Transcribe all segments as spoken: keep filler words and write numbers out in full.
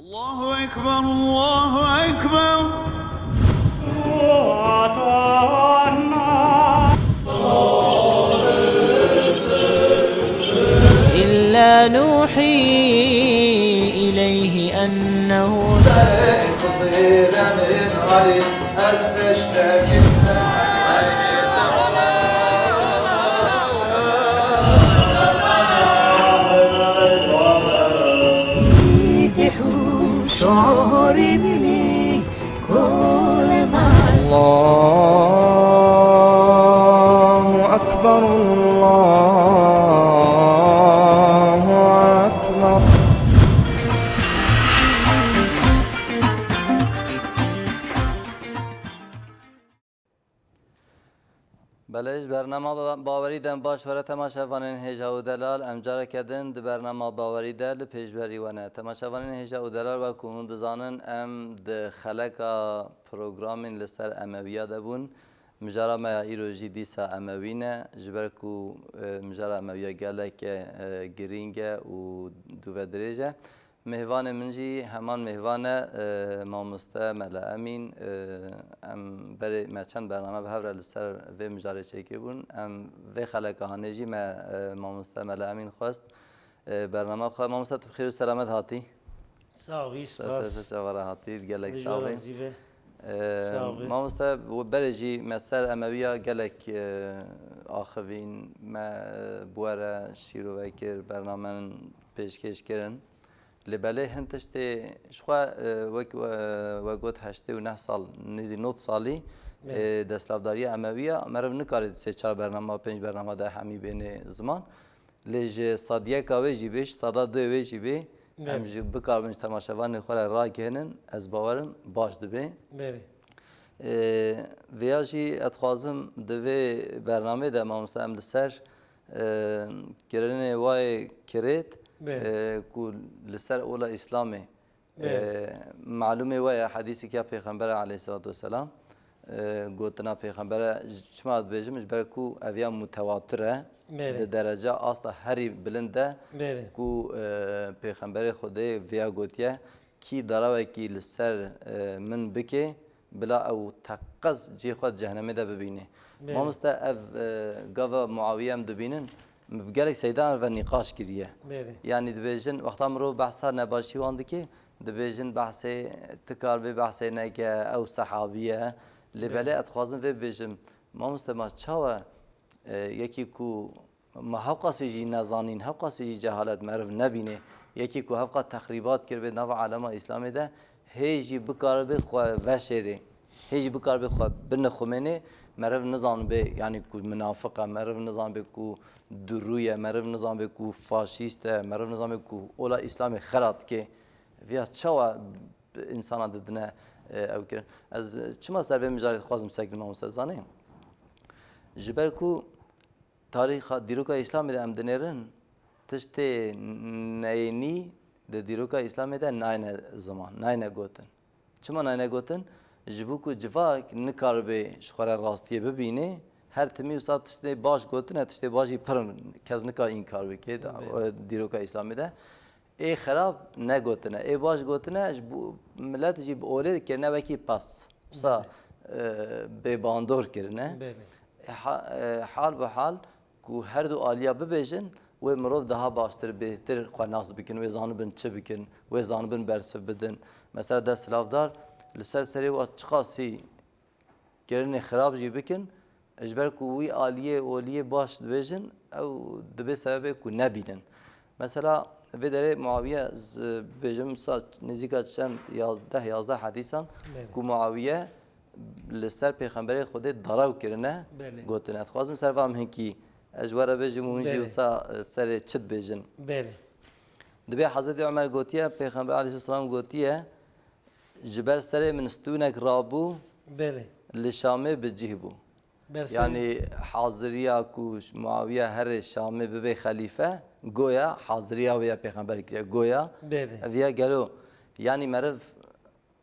الله أكبر، الله أكبر. إلا نوحي إليه أنه الله أكبر، الله أكبر. Belê, ji bernama ba-, Bawerî dem baş were temaşevanên hêja û delal. Em careke din di bernama Bawerî de li pêşberî we ne. Temaşevanên hêja û delal, wek ku hûn dizanin, em di xeleka programên li ser Emewiya de bûn. Mijara me ya îro jî dîsa Emewî ne, ji ber ku, e, mijara Emewiya gelek, e, girîng e û dûvedirêj e. Mêvanê min jî heman mêvan e, e, mamoste Mele Emîn. E, em berê me çend bername bi hev re li ser vê mijarê çêkiribûn. Em vê xeleka hanê jî me, e, mamoste Mele Emîn xwest, e, bernama xwe. Mamoste, tu bi xêr û selamet hatî. Sax bî, spas. Ser çava re hatî, gelek sax bî. Mijara zî be. E, Sax bî. Mamoste, berê jî me ser Emewiya gelek, e, axivîn, me, e, bi we re şîrove kir, bernamen pêşkêş kirin. Lê belê hin tiştê ji xwe, e, wek, e, we got heştê û neh sal, nêzî nod salî, Belê. e, desthilatdariya Emewiya, meriv nikare sê çar bernama, pênc bernama de hemî bêne ziman. Lê ji sadiyeka wê jî bê, ji sada duyê wê jî bê, em Belê. jî bikaribin ji temaşevanên xwe re ragihînin, ez bawerim baş dibe. Belê. E, vêya jî ez dixwazim di vê bernamê de, mamoste, em li ser e, kirinê wayê kirêt, Bê. e, ku li ser ola Îslamê, Bê. e, malûmê we ye, hedîsek ya Pêxembera aleyhisselatu vesselam, e, gotina Pêxembere, çima dibêjim, ji ber ku ev ya mutewatir e, Bê. di derece asta herî bilind e, Bê. ku, e, Pêxemberê Xwedê viya gotiye, kî darawekî li ser, e, min bike, bila ew teqez cihê xwe di cehennemê de bibîne. Belê. Mamoste, ev, e, gava Muawiye em dibînin, bi gelek seydan ve nîqaş kiriye. Belê. Yanî dibêjin, wexta mirov behsa nebaşî wan dike, dibêjin behsê, tu kar vê behsê neke, ew sehabî ye. Lê Belê. belê ez dixwazim vê bibêjim. Mamoste, ma çawa, e, yekî ku Ma hewqasî jî nezanîn, hewqasî jî cehalet meriv nebîne. Yekî ku hevqa texrîbat kiribe nava alema Îslamê de, hê jî bikaribe xwe veşêrê, hê jî bikaribe xwe binixumênê, meriv nizanibe, yanî ku minafiq e, meriv nizanibe ku durû ye, meriv nizanibe ku faşîst e, meriv nizanibe ku ola Îslamê xera dike. Viya çawa insana didine, e, ew kirin? Ez çima ser vê mijarê dixwazim sekinîm, mamoste, zanê? Ji ber ku Tarîxa dîroka Îslamê de em dinêrin, tiştê neyênî di dîroka Îslamê de nayne ziman, nayne gotin. Çima nayne gotin? Ji bo ku civak nikaribe ji xwe re rastiyê bibîne, her timî wisa tiştê baş gotine, tiştê baş jî pir in, kes nika înkar bike di, Belê. e, dîroka Îslamê de. Ê xerab negotine, ê baş gotine, ji bo milet jî bi olê dikirine wekî pas. Wisa, Belê. e, bêbandor kirine. Belê. Ha-, e, hal bi hal ku her du aliya bibêjin, wê mirov daha baştir, bêhtir xwe nas bikin, wê zanibin çi bikin, wê zanibin bersiv bidin. Mesela desthilatdar li ser serê wa çiqasî kirinê xirab jî bikin, ji ber ku wî aliyê oliyê baş dibêjin, ew dibe sebebê ku nebînin. Mesela vê derê Muawiye, z-, bêjim sa nêzîka çend yaz-, deh yazdeh hedîsan Belê. ku Muawiye li ser Pêxemberê Xwedê darew kirine, Belê. gotine. Dixwazim ser van hinkî ez ji we re bêjim û hûn jî Belê. wisa, e, serê çi dibêjin. Belê. Dibê Hezretî Omer gotiye, Pêxember aleyhisselam gotiye, ji ber serê min stûnek rabû, Belê. li Şamê bi cih bû. Ber serê Yanî haziriya ku Muawiye herê Şamê bibe xelîfe, goya haziriya wê ya Pêxember kiriye, goya Belê. ev ya gelo. Yanî meriv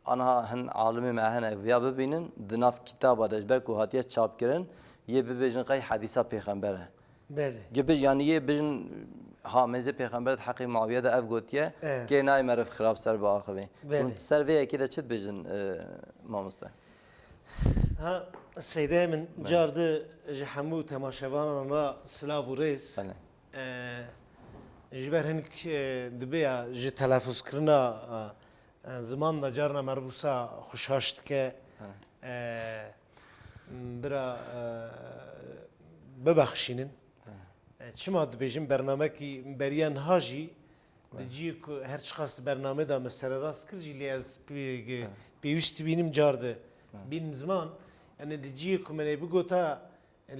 Aniha hin alimê me hene viya bibînin, di nav kitaba de, ji ber ku hatiye çapkirin, yê bibêjin qey hedîsa pêxember e. Belê. Yê bêj-, yanî yê bêjin Ha, mêzê pêxember di heqê Muawiye de ev gotiye, Eh. kê nayê meriv xirab ser biaxivê. Belê. Hûn ser vê yekê de çi dibêjin, e, mamoste? Ha, Seydayê min, Belê. car di ji hemû temaşevanan re silav û rêz. Belê. E, ji ber hinek, e, dibe ya ji telafuzkirina, e, e, ziman de carna meriv wisa xwe şaş dike. Ha. E, bira, e, bibexşînin. Ha. E, çima dibêjim bernamekî beriya niha jî Belê. di cihê ku her çiqas di bernamê de me sererast kir jî lê ez pê-, Ha. pêwîst dibînim car di Ha. bînim ziman. Yani di cihê ku me nê bigota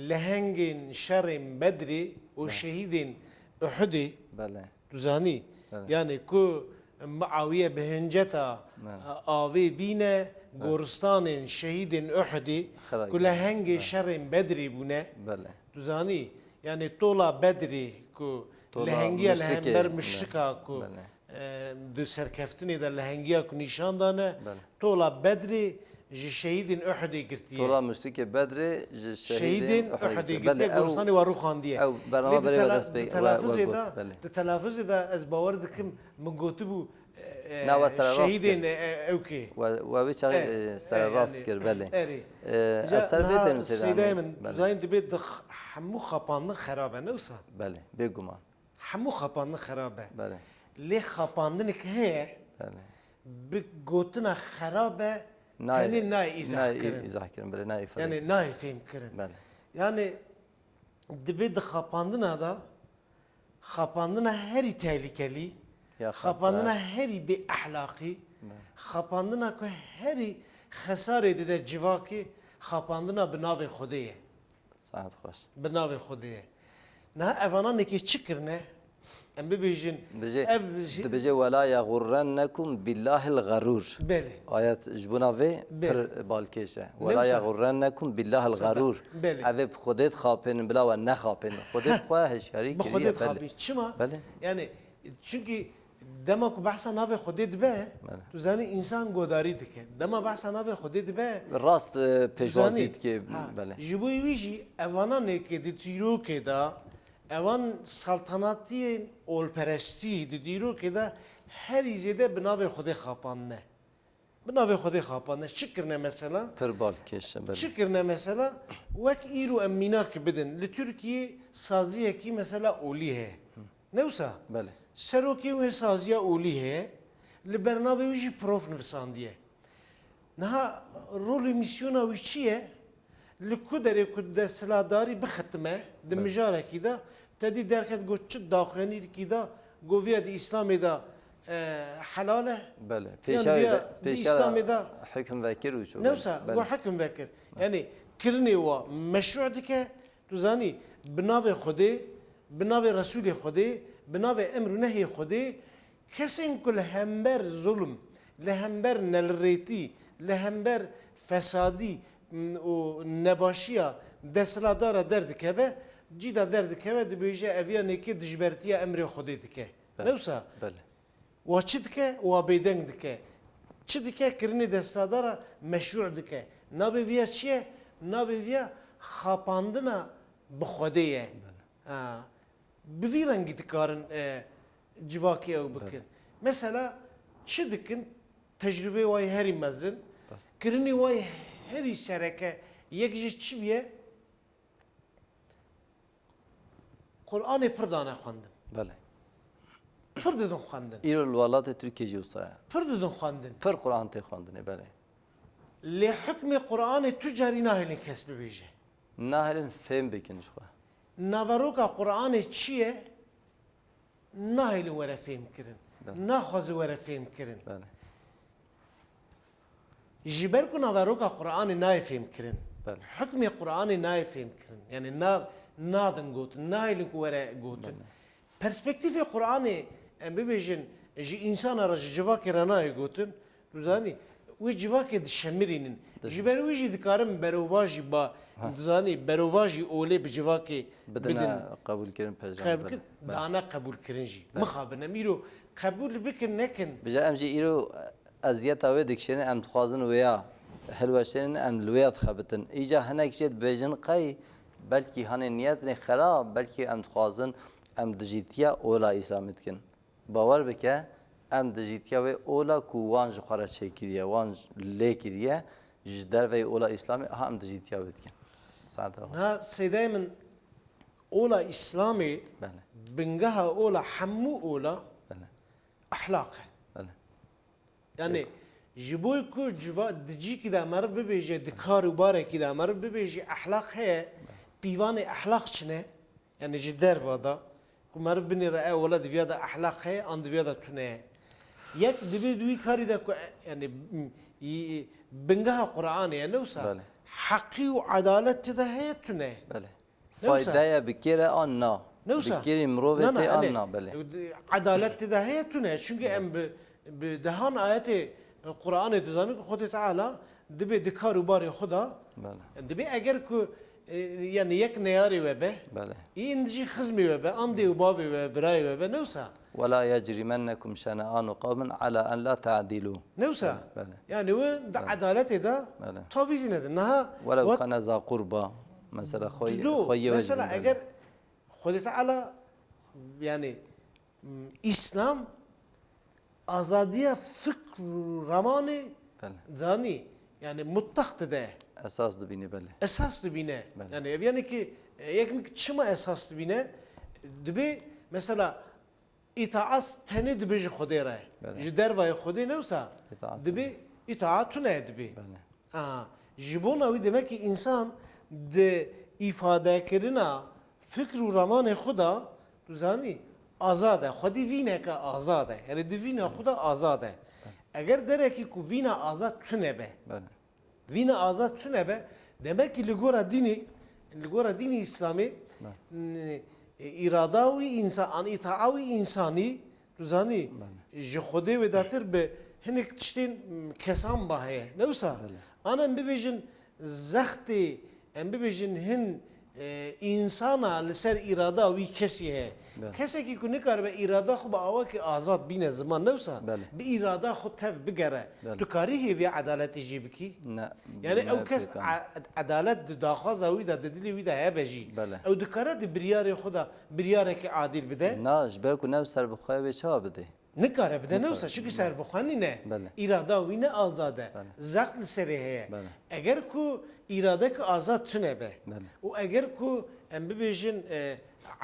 lehengên şerên Bedrê û Belê. şehîdên Uhudê. Belê. Tu zanî? Belê. Yani ku Muawiye bi hinceta Belê. avê bîne Belê. goristanên şehîdên Uhudê Xira ku girî. lehengê Belê. şerên Bedrê bûne. Belê. Tu zanî? Yani tola Bedrê ku Tola lehengiya li muşrikê, hember belê. muşrika ku Belê. e, di serkeftinê de lehengiya ku nîşan dane, Belê. tola Bedrê ji şehîdên Uhudê girtiye. Tola muşrikê Bedrê ji şehîdên Şehîdên Uhudê Uhudê girtiye. girtiye, Belê, ew, goristanê wa rûxandiye. ew bernama Lê di berê we tela-, dest pê, di we, we telafuzê got, de, belê. di telafuzê de ez bawer dikim, min gotibû, e, Nava sererast şehîdên, kir. e, e, ewkê. We, we wê çaxê, E, e, sererast e, kir, belê. erê. E, Ca ez ser vê niha tênim Seydayê Seydayê min, Belê. zanî dibê di x-, hemû xapandin xerab e, ne wisa? Belê, bêguman. Hemû xapandin xerab e. Belê. Lê xapandinek heye, Belê. bi gotina xerab e, Nayê, tenê nayê îzah nayê kirin. îzah kirin, belê, nayê îfade Yani kirin. nayê fêm kirin. Belê. Yani dibe di xapandina de, xapandina herî tehlikelî, Ya xapandina xeter. herî bê ehlaqî, Belê. xapandina ku herî xesarê dide civakê, xapandina bi navê Xwedê ye. Saet xweş. Bi navê Xwedê ye. Niha evanan êkê çi kirine? Em bibêjin, Dibêje, ev jî dibêje, "Wela yeğurrennekum billahil gharur." Belê. Ayet ji bona vê Belê. pir balkêş e. Ne "Wela wisa? yeğurrennekum billahil Sedaq. gharur." Belê. Ev ê bi Xwedê dixapênin, bila we nexapênin. Xwedê Heh. xwe hişyarî Bi kiriye, Xwedê belê. dixapî. Çima? Belê. Yani, çünkü dema ku behsa navê Xwedê dibe, Belê. tu zanî însan godarî dike. Dema behsa navê Xwedê dibe, Rast, e, tu pêşwazî zanî, dike, ha, belê. ji bo wî jî evanan êkê di dîrokê de, evan saltanatiyên olperestî di dîrokê de herî zêde bi navê Xwedê xapandine. Bi navê Xwedê xapandine. Çi kirine mesela? Pir balkêş e, belê. Çi kirine mesela? Wek îro em mînak bidin. Li Tirkiyê saziyekî mesela olî heye. Ne wisa? Belê. Serokê wê saziya olî heye. Li ber navê wî jî prof nivîsandiye. Niha rolê mîsyona wî çi ye? Li ku derê ku desthilatdarî bixitime, di Belê. mijarekî de, te dî derket got çi daxuyanîkî de, got viya di Îslamê de, e, helal e. Belê. Yan Pêşa viya de, di pêşa Îslamê de hukm vekir û çû, Ne belê, wisa, belê. got hukm vekir. Yani kirinê wa meşru dike, tu zanî, bi navê Xwedê, bi navê Resûlê Xwedê, bi navê emr û nehyê Xwedê, kesên ku li hember zulm, li hember nelirêtî, li hember fesadî, m, û nebaşiya desthilatdara derdikeve, cî de derdikeve, dibêje ev ya nêkê dijbertiya emrê Xwedê dike. Belê. Ne wisa? Belê. Wa çi dike? Wa bêdeng dike. Çi dike? Kirinê desthilatdara meşrû dike. Nabê viya çi ye? Nabê viya xapandina bi Xwedê ye. Belê. Ha. Bi vî rengî dikarin, e, civakê ew bikin. Belê. Mesela çi dikin? Tecrûbê wayî herî mezin, Belê. kirinê wayî herî sereke, yek ji çi bûye? Qur'anê pir dane xwendin. Belê. Pir didin xwendin. Îro li welatê Tirkiyê jî wisa ye. Pir didin xwendin. Pir Qur'an tê xwendinê, belê. Lê hukmê Qur'anê tu carî nahêlin kes bibêje. Nahêlin fêm bikin ji xwe. Naveroka Qur'anê çi ye? Nahêlin were fêm kirin. Belê. Naxwaze were fêm kirin. Belê. Ji ber ku naveroka Qur'anê nayê fêm kirin. Belê. Hukmê Qur'anê nayê fêm kirin. Yani na-, nadin gotin, nahêlin ku were gotin. Belê. Perspektîfê Qur'anê, em bibêjin, ji însana re, ji civakê re nayê gotin. Tu zanî, wê civakê dişemirînin. Dişemirînin. Ji ber wî jî dikarin berovajî ba, Ha. tu zanî, berovajî olê bi civakê Bidine bidin. qebûlkirin pejdan, Qebûl belê. kir, Belê. dane qebûlkirin jî. Belê. Mixabin, em îro qebûl bikin, nekin. Bije em jî îro eziyeta wê dikişênin, em dixwazin wêya hilweşênin, em li wêya dixebitin. Îca hinek jê dibêjin qey belkî hanê niyetê xerab, belkî em dixwazin Em dijîtiya ola Îslamê dikin. Bawer bike, em dijîtiya wê ola ku wan ji xwe re çêkiriye, wan lê kiriye, ji derveyî ola Îslamê, ha em dijîtiya wê dikin. Saet ava. Na seydayê min, ola Îslamê, Belê. Bingeha ola, hemû ola Belê. Ehlaq e. Belê. Yani, Pêk. Ji bo ku civa-, di cîkî de meriv bibêje, di kar û barekî de meriv bibêje, ehlaq heye, pîvanê ehlaq çi ne? Yani ji derva de, ku meriv binêre, e, wele di viya de ehlaq heye, an di viya de tune ye. Yek dibe di wî karî de ku, e, yani, m, y-, bingeha Qur'anê ye, ne wisa? Belê. Heqî û edalet tê de heye, tune ye. Belê. Ne wisa? Faydeya bi kê re an na? Ne wisa? Bi kê re mirovê Na, na, tê an yani, na, belê. Edalet tê de heye, tune ye. Çünkü Belê. Em bi, bi dehan ayetê Qur'anê dizanin ku Xwedê Teala dibe di kar û barê xwe de, Belê. Dibe eger ku, e, yani yek neyarê we be, Belê. Ê in jî xizmê we be, an dê û bavê we, birayê we be, ne wisa? ولا يجرمنكم شنآن قوم على ألا تعدلوا. Ne wisa? Belê. Yani we di Belê. Edaletê de Belê. Tavîzî nedin. Niha ولو wet كان ذا قربى. Mesela xwe, Dido, xwe yê we mesela jibin, belê. Eger Xwedê Teala, yani, m, Îslam azadiya fikr û ramanê Belê. Zanî, yani, mutlaq dide. Esas dibîne, belê. Esas dibîne. Belê. Yani, ev yani ki, e, yekin ki çima esas dibîne? Dibe, mesela, îtaat tenê dibe ji Xwedê re. Belê. Ji dervayê Xwedê ne wisa? Îtaat. Dibe îtaat tune dibe. Belê. Aha. Ji bona wî demek ki însan di îfadekirina fikr û ramanê xwe de, tu zanî, azad e. Xwedî vîneke azad e. Yani di vîna xwe de azad e. Eger derekî ku vîna azad tune be, Belê. Vîna azad tune be, demek ki li gora dînê, li gora dînê Îslamê, Belê. n-, îrada wî însan, an îtaa wî însanî, tu zanî, Belê. Ji Xwedê wêdatir bi hinek tiştên, m, kesan ba heye. Ne wisa? Belê. An em bibêjin zextê, em bibêjin hin, e, însana li ser îrada wî kesî heye. Belê. Kesekî ku nikaribe îrada xwe bi awakî azad bîne ziman, ne wisa? Belê. Bi îrada xwe tev bigere. Belê. Tu karî hêviya edaletê jê bikî? Ne, Yani ew kes nepêkan. A-, edalet di daxwaza wî de, di dilê wî de hebe jî. Belê. Ew dikare di biryarê xwe de biryarekî adîl bide? Na, ji ber ku ne bi serbixwe wê çawa bidê? Nikare bide, ne wisa, Nikare. Çünkü serbixwe nîne. Belê. Îrada wî ne azad e. Belê. Zext li serê heye. Belê. Eger ku îradeke azad tune be Belê. Û eger ku em bibêjin, e,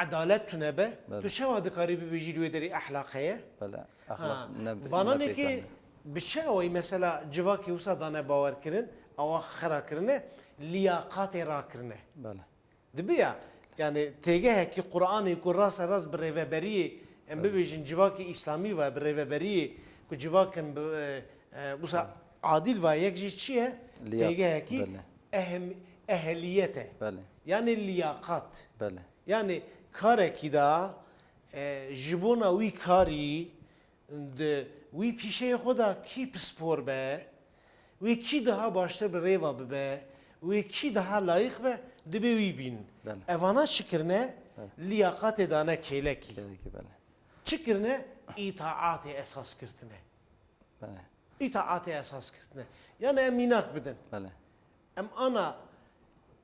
edalet tune be, Belê. Tu çawa dikarî bibêjî li wê derê ehlaq heye? Belê. Ehlaq Ha, ne, vananê ne ki pêkan. Bi çi awayî mesela civakê wisa dane bawer kirin, awa xera kirine, liyaqatê rakirine. Belê. Dibe ya, yani têgehekî Qur'anê ku rase rast bi rêveberiyê, em Belê. Bibêjin civakê îslamî ve, bi rêveberiyê ku civakin bi, e, e, wisa adîl ve yek jî çi ye? Liya-, Têgehekî belê. Ehem-, eheliyet e. Belê. Yani liyaqat. Belê. Yani karekî da, e, ji bona wî karî, Di wî pîşeyê xwe de kî pispor be, wê kî daha baştir bi rêva bibe, wê kî daha layîq be, dibe wî bîn. Belê. Evana çi kirine? Belê. Liyaqatê dane kêlekî. Kêlekî, belê. Çi kirine? Îtaatê esas girtine. Belê. Îtaatê esas girtine. Yani em mînak bidin. Belê. Em ana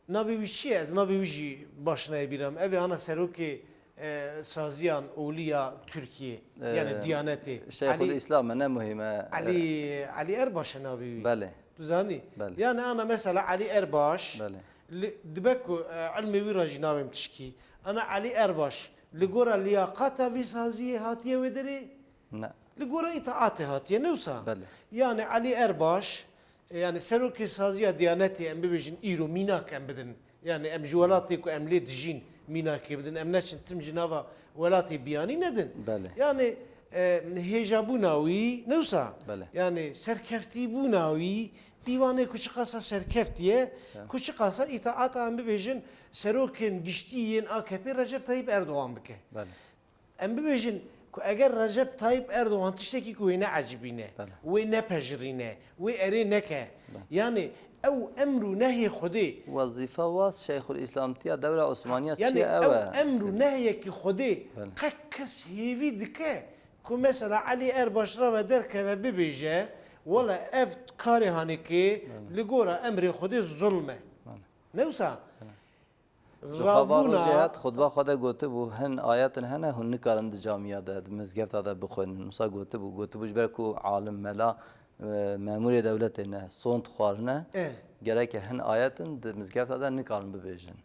navê wî çi ye? Ez navê wî jî baş nayê bîra min. Ev ê ana serokê, e, saziyan olî ya Tirkiyê, E, yani Diyanetê. Şeyxul Elî, Îslam e, ne muhîm e. Elî, Elî Erbaş e navê wî. Belê. Tu zanî? Belê. Yani ana mesela Elî Erbaş, Belê. Li, dibe ku, e, ilmê wî re jî navê min tişkî. Ana Elî Erbaş, li gora liyaqata vî saziyê hatiye wê derê? Ne. Li gora îtaatê hatiye, ne wisa? Belê. Yani Elî Erbaş, e, yani serokê saziya Diyanetê, em bibêjin îro mînak em bidin. Yani em ji welatê ku em lê dijîn mînakê bidin. Em neçin tim ji nava welatê biyanî nedin. Belê. Yani, e, hêjabûna wî, ne wisa? Belê. Yani serkeftîbûna wî, pîvanê ku çiqasa serkeftî ye, Belê. Ku çiqasa îtaata em bibêjin serokên giştî yên A K P Recep Tayyip Erdogan bike. Belê. Em bibêjin ku eger Recep Tayyip Erdogan tiştekî ku wê neecibîne, Belê. Wê nepejirîne, wê erê neke, Belê. Yani ew emr û nehyê Xwedê. Wezîfa wa Şeyxul Îslamtiya dewra Osmaniya Yani çi ye, ew ew e? Emr û nehyekî Xwedê Belê. Qe kes hêvî dike ku mesela Elî Erbaş rave derkeve bibêje, wele ev karê hanê ke Belê. Li gora emrê Xwedê zulm e. Belê. Ne wisa? Belê. Ji xwe va rojê hat, xutba xwe de gotibû, hin ayetin hene, hûn nikarin di camiya de, di mizgefta de bixwînin. Wisa gotibû, gotibû, ji ber ku alim, mela, e, memûrê dewletê ne, sond xwarine, E. gereke hin ayetin di mizgefta de nikarin bibêjin.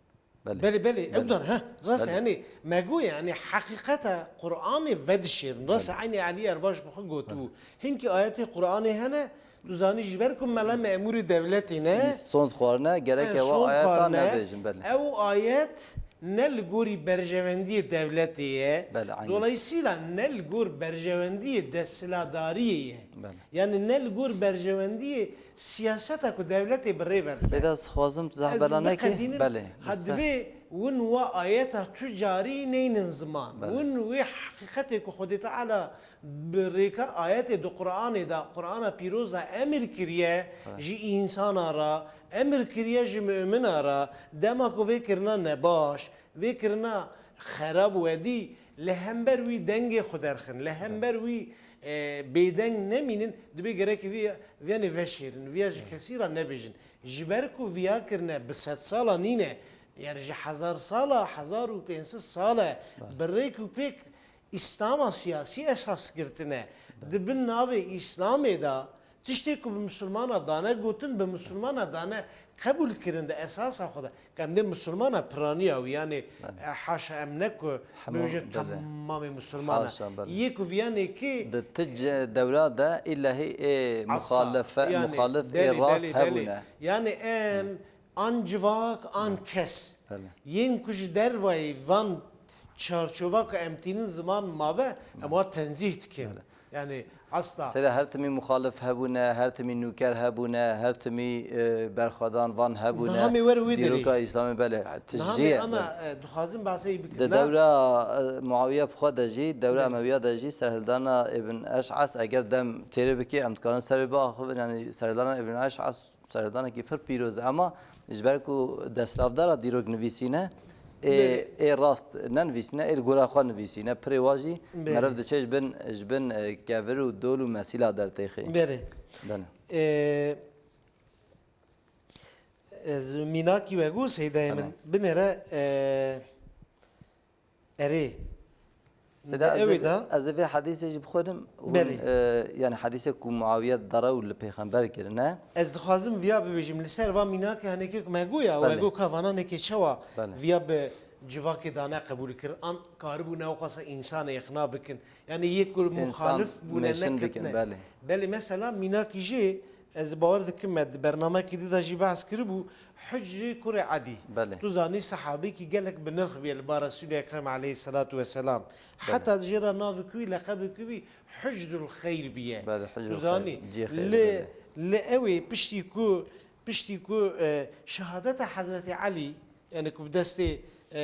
Belê. Belê, belê, ew Belê. dan, heh, rast e, Belê. yani, me got, yani, heqîqeta Qur'anê vedişêrin. Rast e, Belê. eynî Elî Erbaş bi xwe gotibû. Belê. Hinkî ayetê Qur'anê hene, tu zanî ji ber ku mela memûrê dewletê ne. Sond xwarine, gereke E, wa sond ayeta xwarine. nebêjin, belê. Ew ayet ne li gorî berjewendiyê dewletê ye. Belê, aynen. Dolayısıyla ne li gor berjewendiyê desthilatdariyê ye. Belê. Yani ne li gor berjewendiyê siyaseta ku dewletê bi rê ve dibe. Seyda, ez dixwazim tu zehf Ez bela nekî. biqedînim, Belê, ha, lütfen. dibê win wa ayeta tu carî neynin ziman. Belê. Win wê heqîqetê ku Xwedê Teala bi rêka ayetê di Qur'anê de, Qur'ana Pîroz de emir kiriye Belê. ji însana re, emir kiriye ji mumina re, dema ku vê kirina nebaş, vê kirina xerab û wedî, li hember wî dengê xwe derxin, li hember wî, e, bêdeng nemînin, dibê gerek vî, viyanê veşêrin, viya ji kesî re nebêjin. Ji ber ku viya kirine bi sedsala nîne, yani ji hezarsala, hezar û pênc sed sal e, Belê. bi rêk û pêk Îslama siyasî esas girtine. Belê. Di bin navê Îslamê de tiştê ku bi misilmana dane gotin, bi misilmana dane qebûl kirin di esasa xwe de. Em dê misilmana piraniya wî, yanê, Belê. e, haşa em ne ku Hemû, bêje belê. temamê misilmana. Haşa, belê. Yê ku viyanê ki Di ti ce-, dewra de îlehî ê Asla. muxalife-, Yani, muxalif ê belê, rast belê, belê. hebûne. Yani em an civak, an kes. Belê. Yên ku ji dervayê van çarçova ku em tînin ziman mabe, em wan tenzîh dikin. Belê. Yani asla. Seyda, her timî muxalif hebûne, her timî nûker hebûne, her timî, e, berxwedan van hebûne. Niha me wer wê derê. Dîroka Îslamê, belê, tijî ye. Niha me ana, e, dixwazim behsê wî bikim. Di dewra, e, Muawiye bi xwe de jî, dewra Belê. Emewiya de jî serhildana Ibn Eş'as, eger dem têrê bikê, em dikarin ser wê biaxivin, yani serhildana Ibn Eş'as Serhildanekî pir pîroz e, ema ji ber ku desthilatdara dîrok nivîsîne, ê, Belê. ê rast nenivîsîne, ê li gora xwe nivîsîne. Pirê wa jî Belê. meriv diçe ji bin, ji bin, e, kevir û dol û mesîla dertêxê. Belê. Belê. E, ez mînakî we got, Seydayê min. Belê. Binêre, e, Erê. Seyda, De ez ê, ewê de ez ê vê hedîsê jî bixwînim. Hûn, Belê. e, yani hedîsê ku Muawiye dara û li pêxember kirine. Ez dixwazim viya bibêjim. Li ser va mînakê henekê ku me goya, Belê. we go ka vana nekê çawa Belê. viya bi civakê dane qebûl kir. An karibûne ew qasa însanê îqna bikin. Yani yê ku Însan muxalif bûne mêşin bikin, neketine. belê. Belê, mesela mînakî jê Ez bawer dikim me di bernamekî din de jî behs kiribû, Hicrê kurê Edî. Belê. Tu zanî sehabekî gelek bi nirx bûye li ba Resûlê Ekrem aleyhisselatu vesselam. Belê. Heta jê re navê ku wî, leqebê ku wî Hicrul Xeyr bûye. Belê, Hicrul Tu zanî, Xeyr, cihê xeyrê, li, belê. li ewê piştî ku, piştî ku, e, şehadeta Hezretî Elî, yani ku bi destê, e,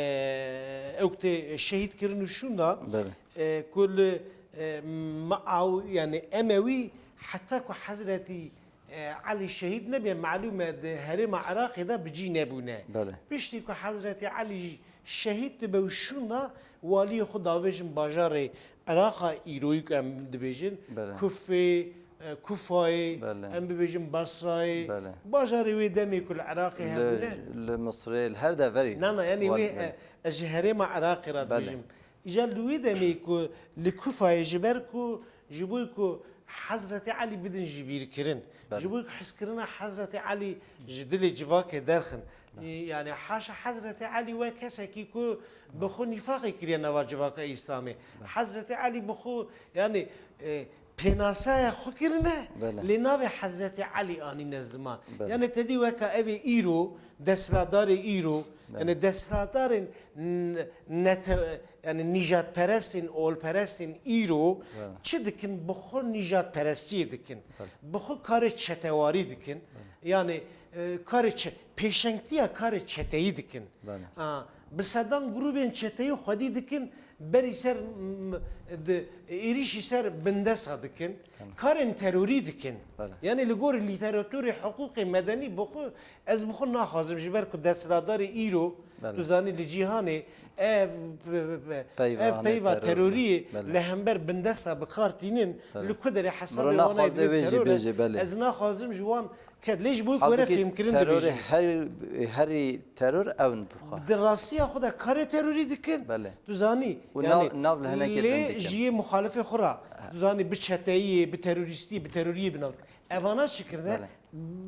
ew tê şehîd kirin û şûnda, Belê. e, ku li, e, Muaw-, yani Emewî heta ku Hezretî, e, Elî şehîd nebîne, melûm e di herêma Iraqê de bi cî nebûne. Belê. Piştî ku Hezretî Elî şehîd dibe û şûnda, waliyê xwe davêjin bajarê Iraqa îroyî ku em dibêjin, Belê. Kufê, e, Kufayê, Belê. em bibêjin Basrayê, Belê. bajarê wê demê ku li Iraqê Li, hebûne. li Misrê, li her deverê. Na, na, yani Wal-, wê, belê. e, ez ji herêma Iraqê re Belê. dibêjim. Îcar li wê demê ku li Kufayê ji ber ku, ji bo ku Hezretî Elî bidin ji bîrkirin, Belê. ji bo ku hizkirina Hezretî Elî ji dilê civakê derxin. Belê. Yani haşa Hezretî Elî wek kesekî ku bi xwe nîfaqê kiriye nava civaka Îslamê. Belê. Hezretî Elî bi xwe, yani, e, pênaseya xwe kirine, Belê. lê navê Hezretî Elî anîne ziman. Belê. Yani te dî weka ev ê îro, desthilatdarê îro, Belê. yani desthilatdarên n-, nete-, yani nîjadperestên, olperestên îro Belê. çi dikin? Bi xwe nîjadperestiyê dikin. Belê. Bi xwe karê çetewarî dikin. Belê. Yani, e, karê çe-, pêşengtiya karê çeteyî dikin. Belê. A, bi sedan grûbên çeteyî xwedî dikin, berî ser, m-, di, êrîşî ser bindesa dikin, Belê. karên terorî dikin. Belê. Yani li gor lîteratûrê hiqûqê medenî bi xwe, ez bi xwe naxwazim ji ber ku desthilatdarê îro Belê. Tu zanî li cîhanê ev, ev peyva, ev peyva terorî, teroriyê, belê, li hember bindesta bi kar tînin, belê, li ku derê hesabê wana dibê teror e. Miro naxwaze wê jî bêje, belê. Ez naxwazim ji wan ke lê ji bo ku were fêmkirin dibêjin. Halbûkî terorê her, herî teror ew in bi xwe. Di rastiya xwe de karê terorî dikin. Belê. Tu zanî, û yanî nav, nav li hinekê din lê dikin. Ji yê muxalifê xwe re, tu zanî, bi çeteyiyê, bi terorîstî, bi teroriyê bi nav dikin. Evana çi kirine? Belê.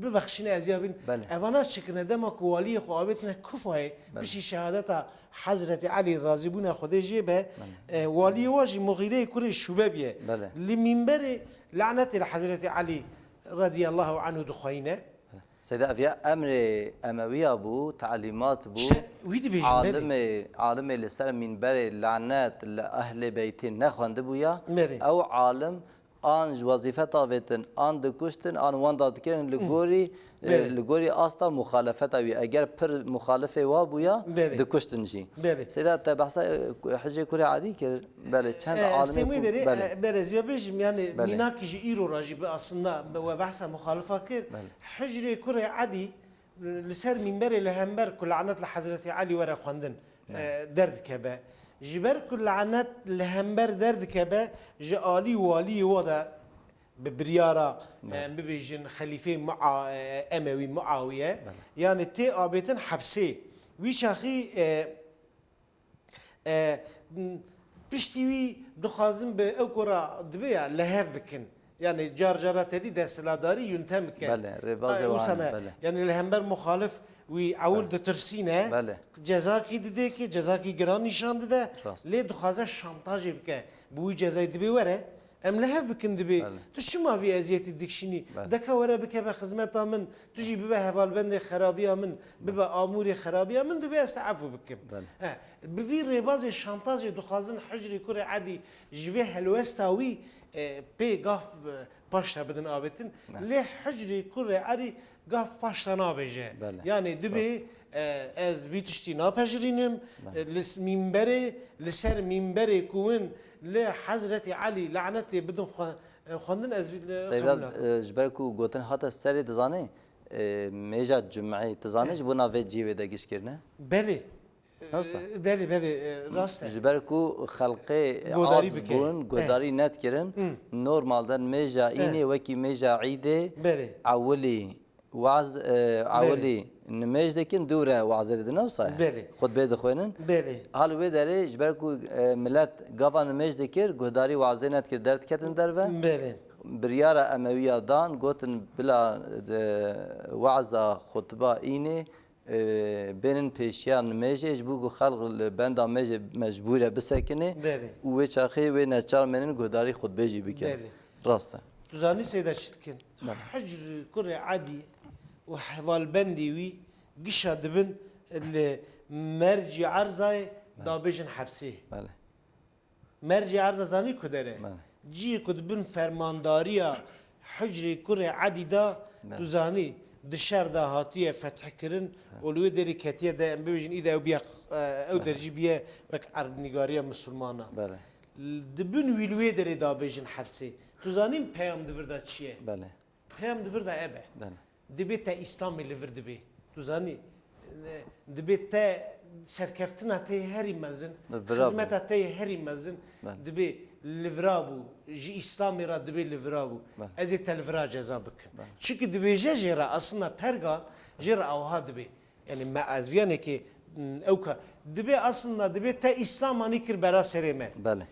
Bibexşîne ez ya bîn. Belê. Evana çi kirine? Dema ku waliyê xwe avêtine Kufayê, belê, piştî şehadeta Hezretî Elî, razîbûna Xwedê jê be, belê, e, waliyê wa jî Muxîreyê kurê Şûbe biye. Belê. Li mînberê lanetê li Hezretî Elî radiyallahu anhu dixweyne. Seyda, ev ya emrê Emewiya bû, talîmat bû. İşte, wî dibêjin, belê. Alimê, alimê li ser mînberê lanet li ehlê beytê nexwendibûya. Belê. Ew alim an ji wezîfet avêtin, an dikuştin, an wenda dikirin li, hı, gorî, e, belê, li gorî asta muxalefeta wî. Eger pir muxalifê wa bûya, belê, dikuştin jî. Belê. Seyda, te behsa, e, Hicrê Kurê Edî kir. Belê, çend, e, alimê ku, derê, belê, e, belê, ez vê bêjim, yani, belê, mînak jî îro re jî bi aslında we behsa muxalifa kir. Belê. Hicrê Kurê Edî li ser mînberê li hember ku lanet li Hezretî Elî were xwendin, belê, e, derdikeve. Ji ber ku lanet li hember derdikeve, ji alî waliyê wa de bi biryara, belê, em bibêjin xelîfê Mua-, e, Emewî Muawiye, belê, yani tê abêtin hepsê. Wî çaxî, e, E, m, piştî wî dixwazin bi ew ku ra dibe ya lehev bikin. Yani car cara tedî desthilatdarî yöntem bike. Belê, rêbazê wan, belê. Yani li hember muxalif wî ewil, belê, ditirsîne, belê, cezakî didê ki, cezakî giran nîşan dide, rast, lê dixwaze şantajê bike. Bi wî cezayê dibê were, em li hev bikin dibê. Belê. Tu çima vî eziyetî dikişînî? Belê. Deka were bikeve xizmeta min, tu jî bibe hevalbendê xerabiya min, belê, bibe amûrê xerabiya min, dibê ez te efû bikim. Belê. He, bi vî rêbazê şantajê dixwazin Hicrê Kurê Edî ji vê helwesta wî, e, pê gaf, e, paşta bidin avêtin. Belê. Lê Hicrê Kurê Edî gaf paşta nabêje. Belê. Yani dibê, rast, e, ez vî tiştî napejirînim, belê, e, li s-, mînberê, li ser mînberê ku win li Hezretî Elî lanetê bidin xwe-, e, xwendin, ez vî, e, Seyda, qebûl nakim. E, ji ber ku gotin hate serê, dizanî, e, mêja cumeyê, dizanî, eh, ji bona vê cihê wê de giş kirine? Belê. Nasıl? E, belê, belê, e, rast e. Ji ber ku xelqê godarî aciz bike, bûn, eh, godarî nedikirin. Hmm. Normalde mêja, eh, înê wekî mêja îdê, belê, ewilî Waz, e, belê, ewilî nimêj dikin, dû re wazê didin, ew saye. Belê. Xutbê dixwînin. Belê. Hal wê derê, ji ber ku, e, milet gava nimêj dikir, guhdarî wazê nedikir, derdiketin derve. Belê. Biryara Emewiya dan, gotin bila, e, waza xutba înê, e, bênin pêşiya nimêjê, ji bo ku xelq li benda mêjê mecbûr e bisekinê. Belê. Û wê çaxê wê neçar mênin guhdarî xutbê jî bikin. Belê. Rast e. Tu zanî seyda çi dikin? Belê. Hicr kurê Edî û hevalbendê wî gişa dibin li mercî erzayê, belê, dabêjin hepsê. Belê. Mercî erza zanî ku der e? Belê. Cihê ku dibin fermandariya Hicrê kurê Edî de, belê, tu zanî di şer de hatiye fethkirin, belê, û li wê derê ketiye de, em bibêjin îde ew biye, ew, belê, der jî biye wek erdnîgariya misilmana. Belê. Dibin wî li wê derê dabêjin hepsê. Tu zanîn peyam di vir de çi ye? Belê. Peyam di vir de ev e. Belê. Dibê te Îslamê li vir dibê. Tu zanî, e, dibê te serkeftina te yê herî mezin, li vira bû, xizmeta te yê herî mezin, belê, dibê li vira bû, ji Îslamê re dibê li vira bû. Belê. Ez ê te li vira ceza bikim. Belê. Çimkî dibêje jê re, aslında perga jê re awha dibê. Yani me ez viyanekê, m, ew ka. Dibê aslında, dibê te Îslamanî kir bera serê me. Belê.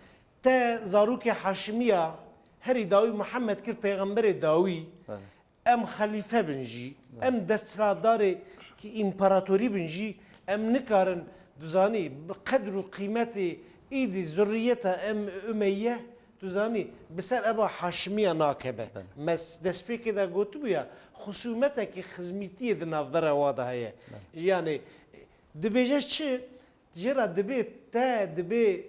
Te zarokê Haşimiya herî dawî Muhammed kir pêxemberê dawî. Belê. Em xelîfe bin jî, belê, em desthilatdarê ki împaratorî bin jî, em nikarin, duzanî, bi qedr û qîmetê îdî zurriyeta em Umeyye, tu zanî, bi ser eba Haşimiya nakeve. Belê. Me s-, destpêkê de gotibû ya, xusûmetekî xizmîtiyê di navbera wa de heye. Belê. Yani, dibêje çi? Jê re dibê te, dibê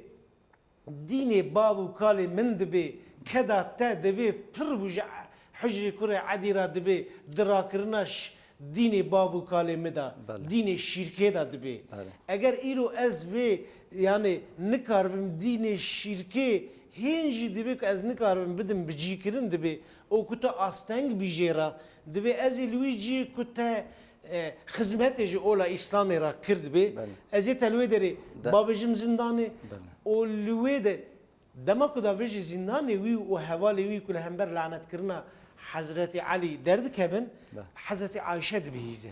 dînê bav û kalê min dibê, keda te dibê pir bû ji Hicrê kurê Edî re dibê, di rakirina ş-, dînê bav û kalê min de, belê, dînê şîrkê de dibê. Belê. Eger îro ez vê, yani, nikaribim dînê şîrkê hîn jî dibê ku ez nikaribim bidim bicîkirin dibê, û ku tu asteng bî jê re, dibê ez ê li wî cihê ku te, e, xizmetê ji ola Îslamê re kirdibe. Belê. Ez ê te li wê derê De- babêjim zindanê Belê. û li wê de dema ku davêjî zindanê wî û hevalê wî ku li hember lanetkirina Hezretî Elî derdikevin, Belê. Hezretî Ayşe dibihîze.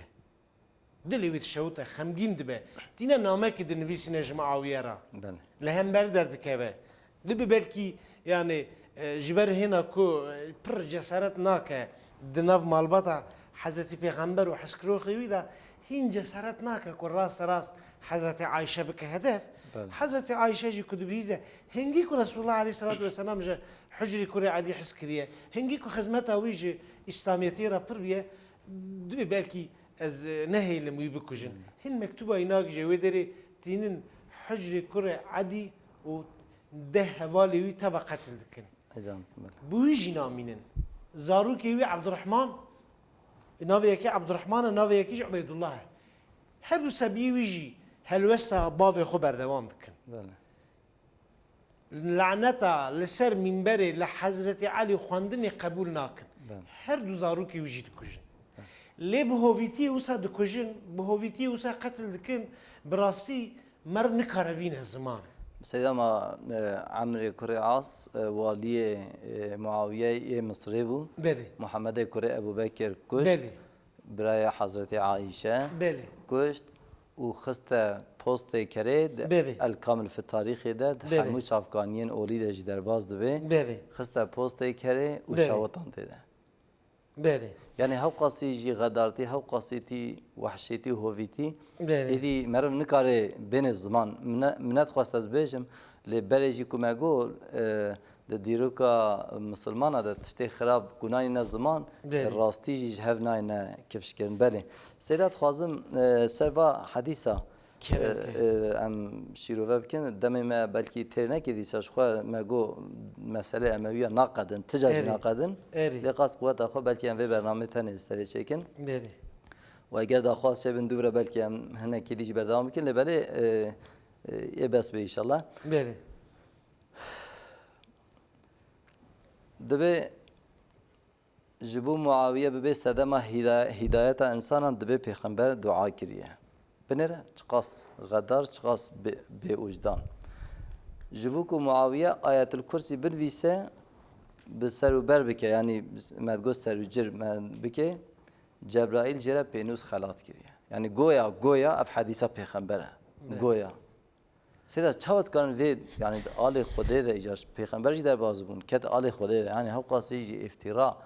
Dilê wî dişewite, xemgîn dibe. Tîne namekî dinivîsîne ji Muawiye re. Belê. Li hember derdikeve. Dibe belkî, yani, e, ji ber hêna ku, e, pir cesaret nake di nav malbata Hezretî Pêxember û hizkiroxê wî de hîn cesaret nake ku rast rast Hezretî Ayşe bike hedef. Belê. Hezretî Ayşe jî ku dibihîze, hingî ku Resulullah aleyhissalatu vesselam ji hicrê kurê Edî hez kiriye, hingî ku xizmeta wî ji Îslamiyetê re pir bûye, dibe belkî ez, e, nehêlim wî bikujin. Hmm. Hin mektuba înak jê wê derê tînin hicrê kurê Edî û deh hevalê wî teba qetil dikin. Ecem, belê. Bi wî jî namînin. Zarokê wî Ebdurrahman, navê yekê Ebdurrahman e, navê yekê jî Ubeydullah e. Her du sebiyê wî jî helwesta bavê xwe berdewam dikin. Belê. Laneta li ser mînberê li Hezretî Elî xwendinê qebûl nakin. Belê. Her du zarokê wî jî dikujin. Belê. Lê bi hovîtiyê wisa dikujin, bi hovîtiyê wisa qetil dikin, bi rastî meriv nikare bîne ziman. Seyda ma, e, Emrê kurê As, e, waliyê, e, Muawiyeyê yê Misrê bû. Belê. Muhammedê kurê Ebû Bekir kuşt. Belê. Birayê Hezretî Aîşe Belê. kuşt û xiste postê kerê di Belê. El Kamil fi Tarîxê de di Belê. hemû çavkaniyên olî de jî derbas dibe. Belê. Xiste postê kerê û Belê. şewitan tê de. Belê. Yani hewqasî jî xedartî, hewqasî tî wehşetî û hovîtî, Belê. êdî meriv nikare bêne ziman. Mine-, minet xwest ez bêjim, lê berê jî ku me got, e, di dîroka misilmana de tiştê xirab ku nayîne ziman, Belê. rastî jî ji hev nayîne kifşkirin. Belê. Seyda dixwazim, e, ser va hedîsa, Kerem e, ke. e, em şîrove bikin. Demê me belkî têr nekê dîsa ji xwe me got meselê Emewiya naqedin, tija jî Erê. naqedin. Erê. Lê qas quweta xwe belkî em vê bernamê tenê serê çêkin. Belê. Û eger daxwaz çêbin dû re belkî em hinekî dî jî berdewam bikin. Lê belê, e, e, ê bes be înşallah. Belê. Dibe ji bo Muawiye bibe sedema hîda-, hîdayeta însanan, dibe Pêxember dua kiriye. Binêre çiqas xedar, çiqas bê-, bêûcdan. Ji bo ku Muawiye Ayetil Kursî binivîse, bi ser û ber bike, yanî me digot ser û cir me bike, Cebraîl jê re pênûs xelat kiriye. Yanî goya, goya ev hedîsa Pêxember e. Ne. Goya. Seyda çawa dikarin vê, yani di alê Xwedê de îcar pêxember jî derbas bûn, ket alê Xwedê de. Yani hewqasî jî îftîra.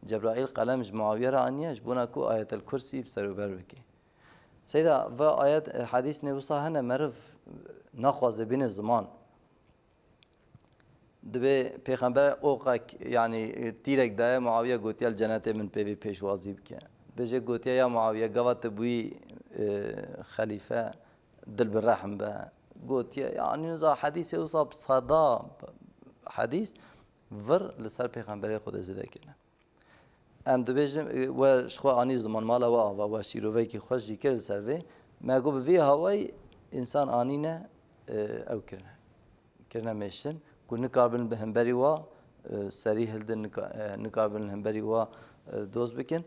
Cebraîl qelem ji Muawiye re aniye, ji bona ku Ayetel Kursî bi ser û ber bike. Seyda, ve ayet, e, hedîs ne wisa hene meriv naxwaze bîne ziman. Dibê pêxember oqek, yanî, e, tîrek daye Muawiye, gotiye, "Li cenetê min pê vê pêşwazî bike." Bêje gotiye, "Ya Muawiye, gava tu bûyî, e, xelîfe, dil bi rehm be." Gotiye, yanî, niza hedîsê wisa bi seda hedîs vir li ser pêxemberê Xwedê zêde kirine. Em dibêjin, e, we ji xwe anî ziman, mala we ava, we şîrovekî xweş jî kir li ser vê. Me got bi vî hawayî însan anîne, e, ew kirine. Kirine mêşin, ku nikarbin bi hemberî wa, e, serî hildin, nika-, e, nikarbin li hemberî wa, e, dost bikin.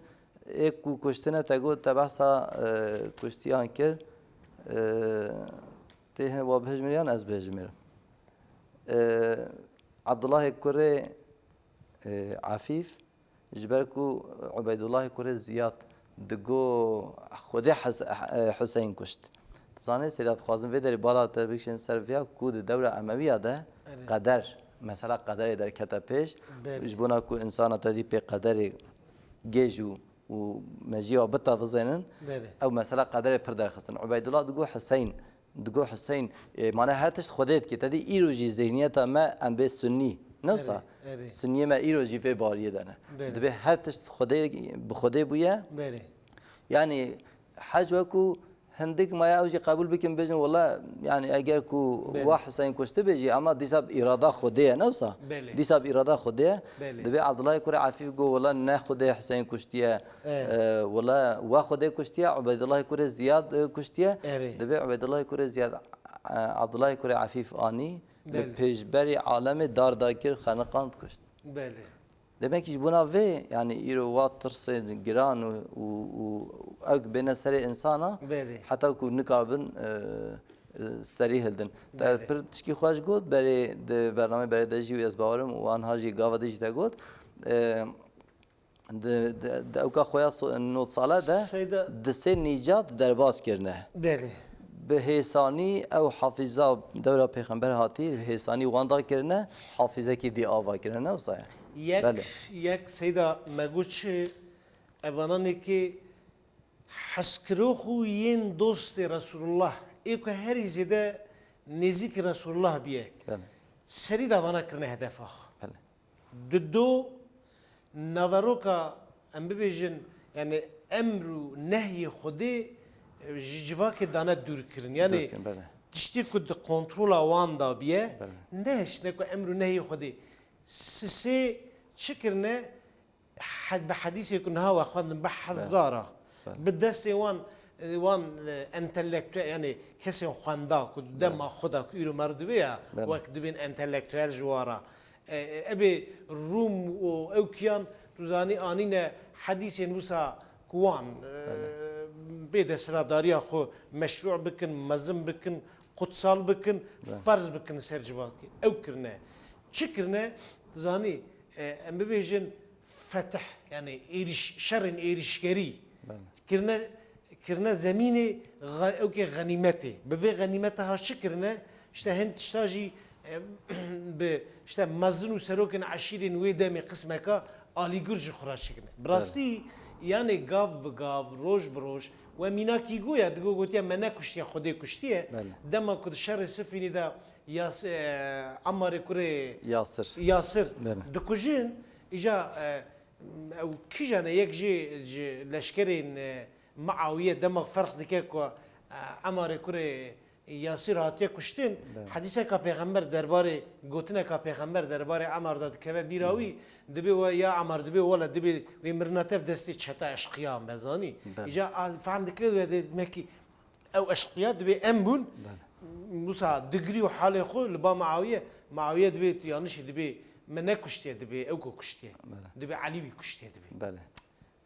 Ê ku kuştine te got, te behsa, e, kuştiyan kir, e, tê hin wa bihejmir yan ez bihejmirim. E, Abdullahê kurê, e, Afîf, Ji ber ku Ubeydullahê kurê Ziyad digo Xwedê Hes-, e, Huseyn kuşt. Dizanê, Seyda, dixwazim vê derê bala te bikişînim ser viya ku di dewra Emewiya de Erê. qeder, mesela qederê derkete pêş. Belê. Ji bona ku insana te dî pê qederê gêj û, û mejiya bitavizênin, Belê. ew mesela qederê pir derxistin. Ubeydullah digo Huseyn, Digo Huseyn, e, mane her tişt Xwedê dike. Te dî îro jî zihniyeta me em bê sunnî. Ne wisa? Erê, erê. Sunniyê me îro jî vê bariyê de ne. Belê. Dibê her tişt Xwedê, bi Xwedê bûye. Belê. Yanî hec wekû hindik maye ew jî qebûl bikin bêjin, wela, yanî eger ku Belê. wah Huseyn kuştibê jî, ama dîsa bi îrada Xwedê ye, ne wisa? Belê. Dîsa bi îrada Xwedê ye. Belê. Dibê Abdullahê kurê Afîf got, wela ne Xwedê Huseyn kuştiye. E. E, wela we Xwedê kuştiye, Ubeydullahê kurê Ziyad, e, kuştiye. Erê. Dibê Ubeydullahê kurê Ziyad, e, Abdullahê kurê Afîf anî, li Belê. pêşberî alemê dar dakir, xeniqand, kuşt. Belê. Demek ki ji bona vê, yani îro wa tirsê giran û, û, û ew bêne serê insana, Belê. heta ku nikabin, e, e, serî hildin. Te Belê. pir tişkî xweş got, berê di bernameyê berê de jî û ez bawerim û anha jî gava dî jî te got. E, di, di, di ewka xwe ya so-, nod sale de Seyda di sê nîcat derbas kirine. Belê. Bi hêsanî ew hafîza dewra pêxember hatî, hêsanî wan da kirine, hafîzekî dî ava kirine, ne wisa ye? Yek, Belê. yek Seyda me got çi, evananê ki hezkirox û yên dostê Resulullah, ê ku herî zêde nêzîkî Resulullah biye, Belê. serî davana kirine hedefa xwe. Belê. Di do naveroka, em bibêjin, yani emr û nehyê Xwedê, e, ji civakê dane dûr kirin. Yani Dûr kirin, belê. tiştê ku di kontrola wan da biye, Belê. ne, işte ku emr û nehyê Xwedê. Sisê çi kirine? He-, bi hedîsê ku niha we xwendin, bi hezara, Belê. bi destê wan, e, wan, e, entelektue-, yani kesên xwenda ku dema Belê. xwe da ku îro mer dibe ya, Belê. wek dibên entelektüel ji wa re. E, e, ebê Rûm û ew kiyan, tu zanî, anîne hedîsên wisa ku wan, e, Belê. bê desthilatdariya xwe meşrû bikin, mezin bikin, qutsal bikin, Belê. ferz bikin ser civakê. Ew kirine. Çi kirine? Tu zanî, e, em bibêjin fetih, yani êrîş, şerên êrîşgerî. Belê. Kirine, kirine zemînê xe-, ewkê xenîmetê. Bi vê xenîmeta ha çi kirine? İşte hin tişta jî, e, bi, işte, mezin û serokên eşîrên wê demê qismeka alîgur ji xwe re çikine. Bi Belê. rastî, yani gav bi gav, roj bi roj, we mînakî goya, digo gotiye, me nekuştiye, Xwedê kuştiye. Belê. Dema ku di şerê Sifînê de Yas-, e, Ammarê kurê Yasir. Yasir Belê. dikujin, îca, e, ew kîjan e, yek jê ji leşkerên, e, Muawiye dema ferq dike ku, e, Ammarê kurê Yasir hatiye kuştin, Belê. hedîseka pêxember derbarê, gotineka pêxember derbarê Ammar de dikeve bîra wî, dibê we ya Ammar, dibê wele, dibê wê mirina te bi destê çeta eşqiya me zanî. Belê. Îca a, fehm dike we de, demekî ew eşqiya dibê em bûn. Belê. Wisa digrî û halê xwe li ba Muawiye, Muawiye dibê tu yanlişî dibê me nekuştiye, dibê ew ku kuştiye. Belê. Dibê Elî wî kuştiye dibê. Belê.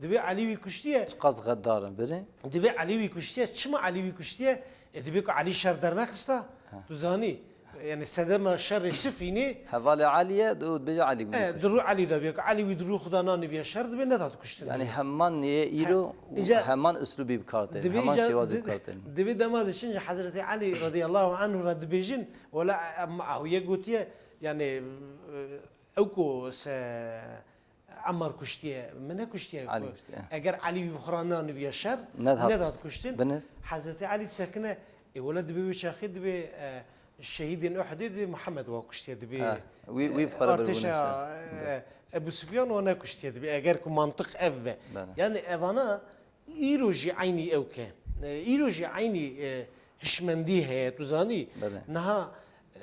Dibê Elî wî kuştiye. Çiqas xeddar in, birê. Dibê Elî wî kuştiye. Çima Elî wî kuştiye? E, dibê ku Elî şer dernexista. Ha. Tu zanî. Yani sedema şerê Sifînê. Hevalê Elî ye, û dibêje Elî wî E, kuştiye. Diru Elî de bê ku Elî wî diru Xuda nanî biye şer dibê nedat kuştin Yani dibê. heman niye Ha, îro, îca heman uslubî bi kar tên, dibê heman îca şêwazî di-, bi kar tên. dibê dema diçin ji Hezretî Elî radiyallahu anhu re dibêjin, wela, e, Muawiye gotiye, yani, e, ew ku se Ammar kuştiye, min nekuştiye. Elî kuştiye. Eger Elî wî bi xwe re nanîbiye şer, Nedihat nedat kuştin. kuştin. Binir. Hezretî Elî disekine, ê wele dibê wê çaxê dibê, e, şehîdên Uhudê dibê Muhammed wa kuştiye dibê, Ha, wî, wî bi xwe re artêşa, biribûne şer. e, Ebu Sufyan wa nekuştiye dibê. Eger ku mantiq ev be. Bele. Yani evana îro jî eynî ew ke. E, îro jî eynî, e, hişmendî heye, tu zanî. Bele. Niha,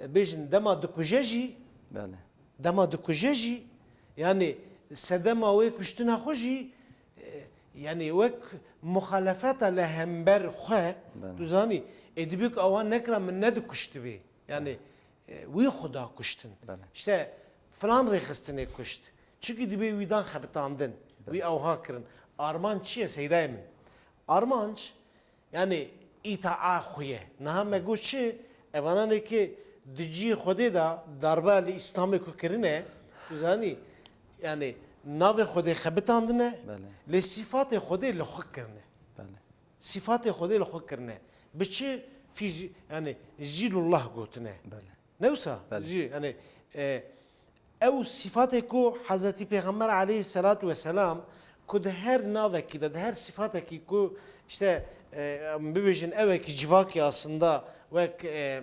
e, bêjin dema dikuje jî, Bele. Dema dikuje jî, yani sedema wê kuştina xwe jî, e, yani wek muxalefeta li hember xwe, Bele. tu zanî, ê dibê ku ewan nekira min nedikuştibê. Yani, e, wî xwe da kuştin. Bele. İşte filan rêxistinê kuşt. Çikî dibê wî dan xebitandin. Bele. Wî ewha kirin. Armanc çi ye seydayê min? Armanc, Yani îtaa xwe ye. Niha me got çi? Evananê ki di cihê Xwedê de darbe li Îslamê ku kirine, tu zanî, yani navê Xwedê xebitandine, Belê. lê sîfatê Xwedê li xwe kirine. Belê. Sîfatê Xwedê li xwe kirine. Bi çi? Fî-, yani zîlullah gotine. Belê. Ne wisa? Belê. Jî, yani, e, ew sîfatê ku Hezretî Pêxember aleyhisselatu vesselam ku di her navekî de, di her sîfatekî ku işte, e, em bibêjin ewekî civakî aslında wek, e,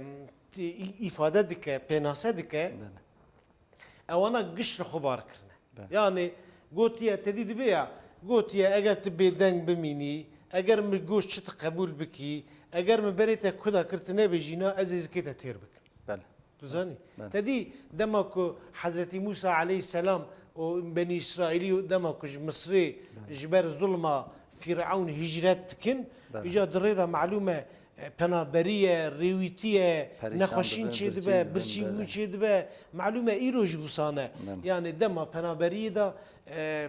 t-, î-, îfade dike, pênase dike, Belê. ewana giş li xwe bar kirine. Belê. Yani gotiye, te dî dibe ya, gotiye eger tu bêdeng bimînî, eger min goş çi tu qebûl bikî, eger min berê te kuda kir tu nebêjî na, ez ê zikê te têr bikim. Belê. Tu zanî? Belê. Te dî dema ku Hezretî Mûsa aleyhisselam û Benî Îsraîlî dema ku ji Misrê Belê. ji ber zulma Fîrewn hicret dikin, Belê. îca di rê de malûm e, e, penaberî ye, rêwîtî ye, Perîşan nexweşîn dibin, çêdibe, birçî birçîbûn dibin, çêdibe. Malûm e îro jî wisa ne. Belê. Yani dema penaberiyê de, e,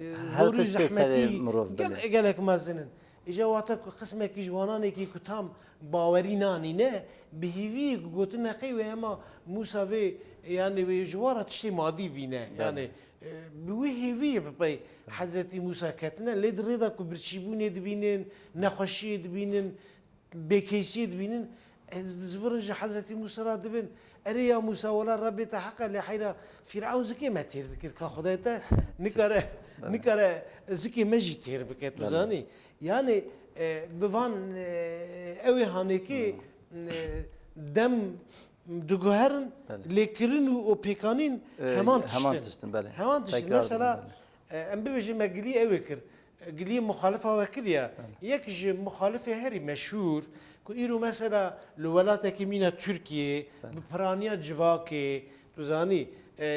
e, Her zorî tiştê serê zehmetî mirov gel-, belê. gelek mezin in. Îja wate ku qismekî ji wananekî ku tam bawerî nanîne, bi hêviyê ku gotin neqey wê hema Mûsa vê, yani wê ji wan re tiştê madî bîne. Belê. Yani, e, bi wî hêviyê bi pey Hezretî Mûsa ketine, lê di rê de ku birçîbûnê dibînin, nexweşiyê dibînin, bêkeysiyê dibînin, e, zibirin ji Hezretî Mûsa re dibin, "Erê ya Mûsa, wela Rebbê te heq e, lê heyra Fîrewn zikê me têr dikir, ka Xwedayê te nikare, Belê. nikare zikê me jî têr bike, tu Belê. zanî." Yani, e, bi van, e, ew ê hanekê, Hmm. e, dem diguherin, Belê. lêkirin û, û pêkanîn E, heman heman tiştin. tiştin, belê. Heman tiştin. Tekrar Mesela, dibin, belê. e, em bibêjin me gilî ew ê kir. Gilî muxalifa we kiriye. Belê. Yek ji muxalifê herî meşhûr ku îro mesela li welatekî mîna Tirkiyê, Belê. bi piraniya civakê, tu zanî, e,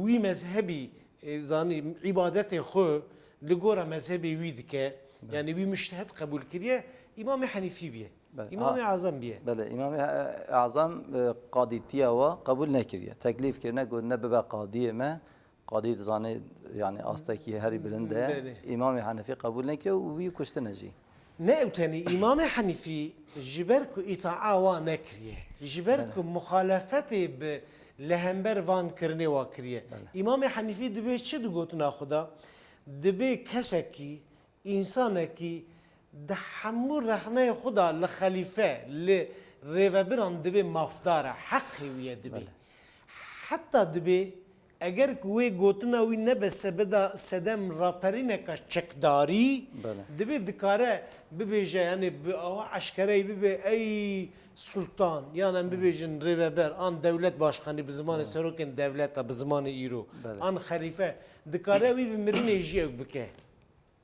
wî mezhebî, e, zanî, îbadetê xwe li gora mezhebê wî dike. Belê. Yani wî mujtehed qebûl kiriye, Îmamê Henîfî biye. Belê. Îmamê Ha, Azam biye. Belê, Îmamê, e, Azam, e, qadîtiya wa qebûl nekiriye. Teklîf kirine, gotine bibe qadiyê me. Qadî dizane, yani astekî herî bilind e. Belê. Îmamê Henîfî qebûl nekiriye û wî kuştine jî. Ne ew tenê, Îmamê Henîfî ji ber ku îtaa wa nekiriye, ji ber Belê. ku muxalefetê bi li hember van kirinê wa kiriye. Belê. Îmamê Henîfî dibê çi di gotina xwe de? Dibê kesekî, însanekî di hemû rexneyê xwe de li xelîfe, li rêvebiran dibê mafdar e, heqê wî ye dibê. Belê. Heta dibê, eger ku wê gotina wî nebe sebeda-, sedem raperîneka çekdarî, Belê. dibê dikare bibêje, yani bi awa eşkereyî bibê, "Ey Sultan", yan em bibêjin rêveber, an dewlet başkanî bi zimanê Belê. serokên dewleta, bi zimanê îro, Belê. an xelîfe, dikare wî bi mirinê jî ew bike.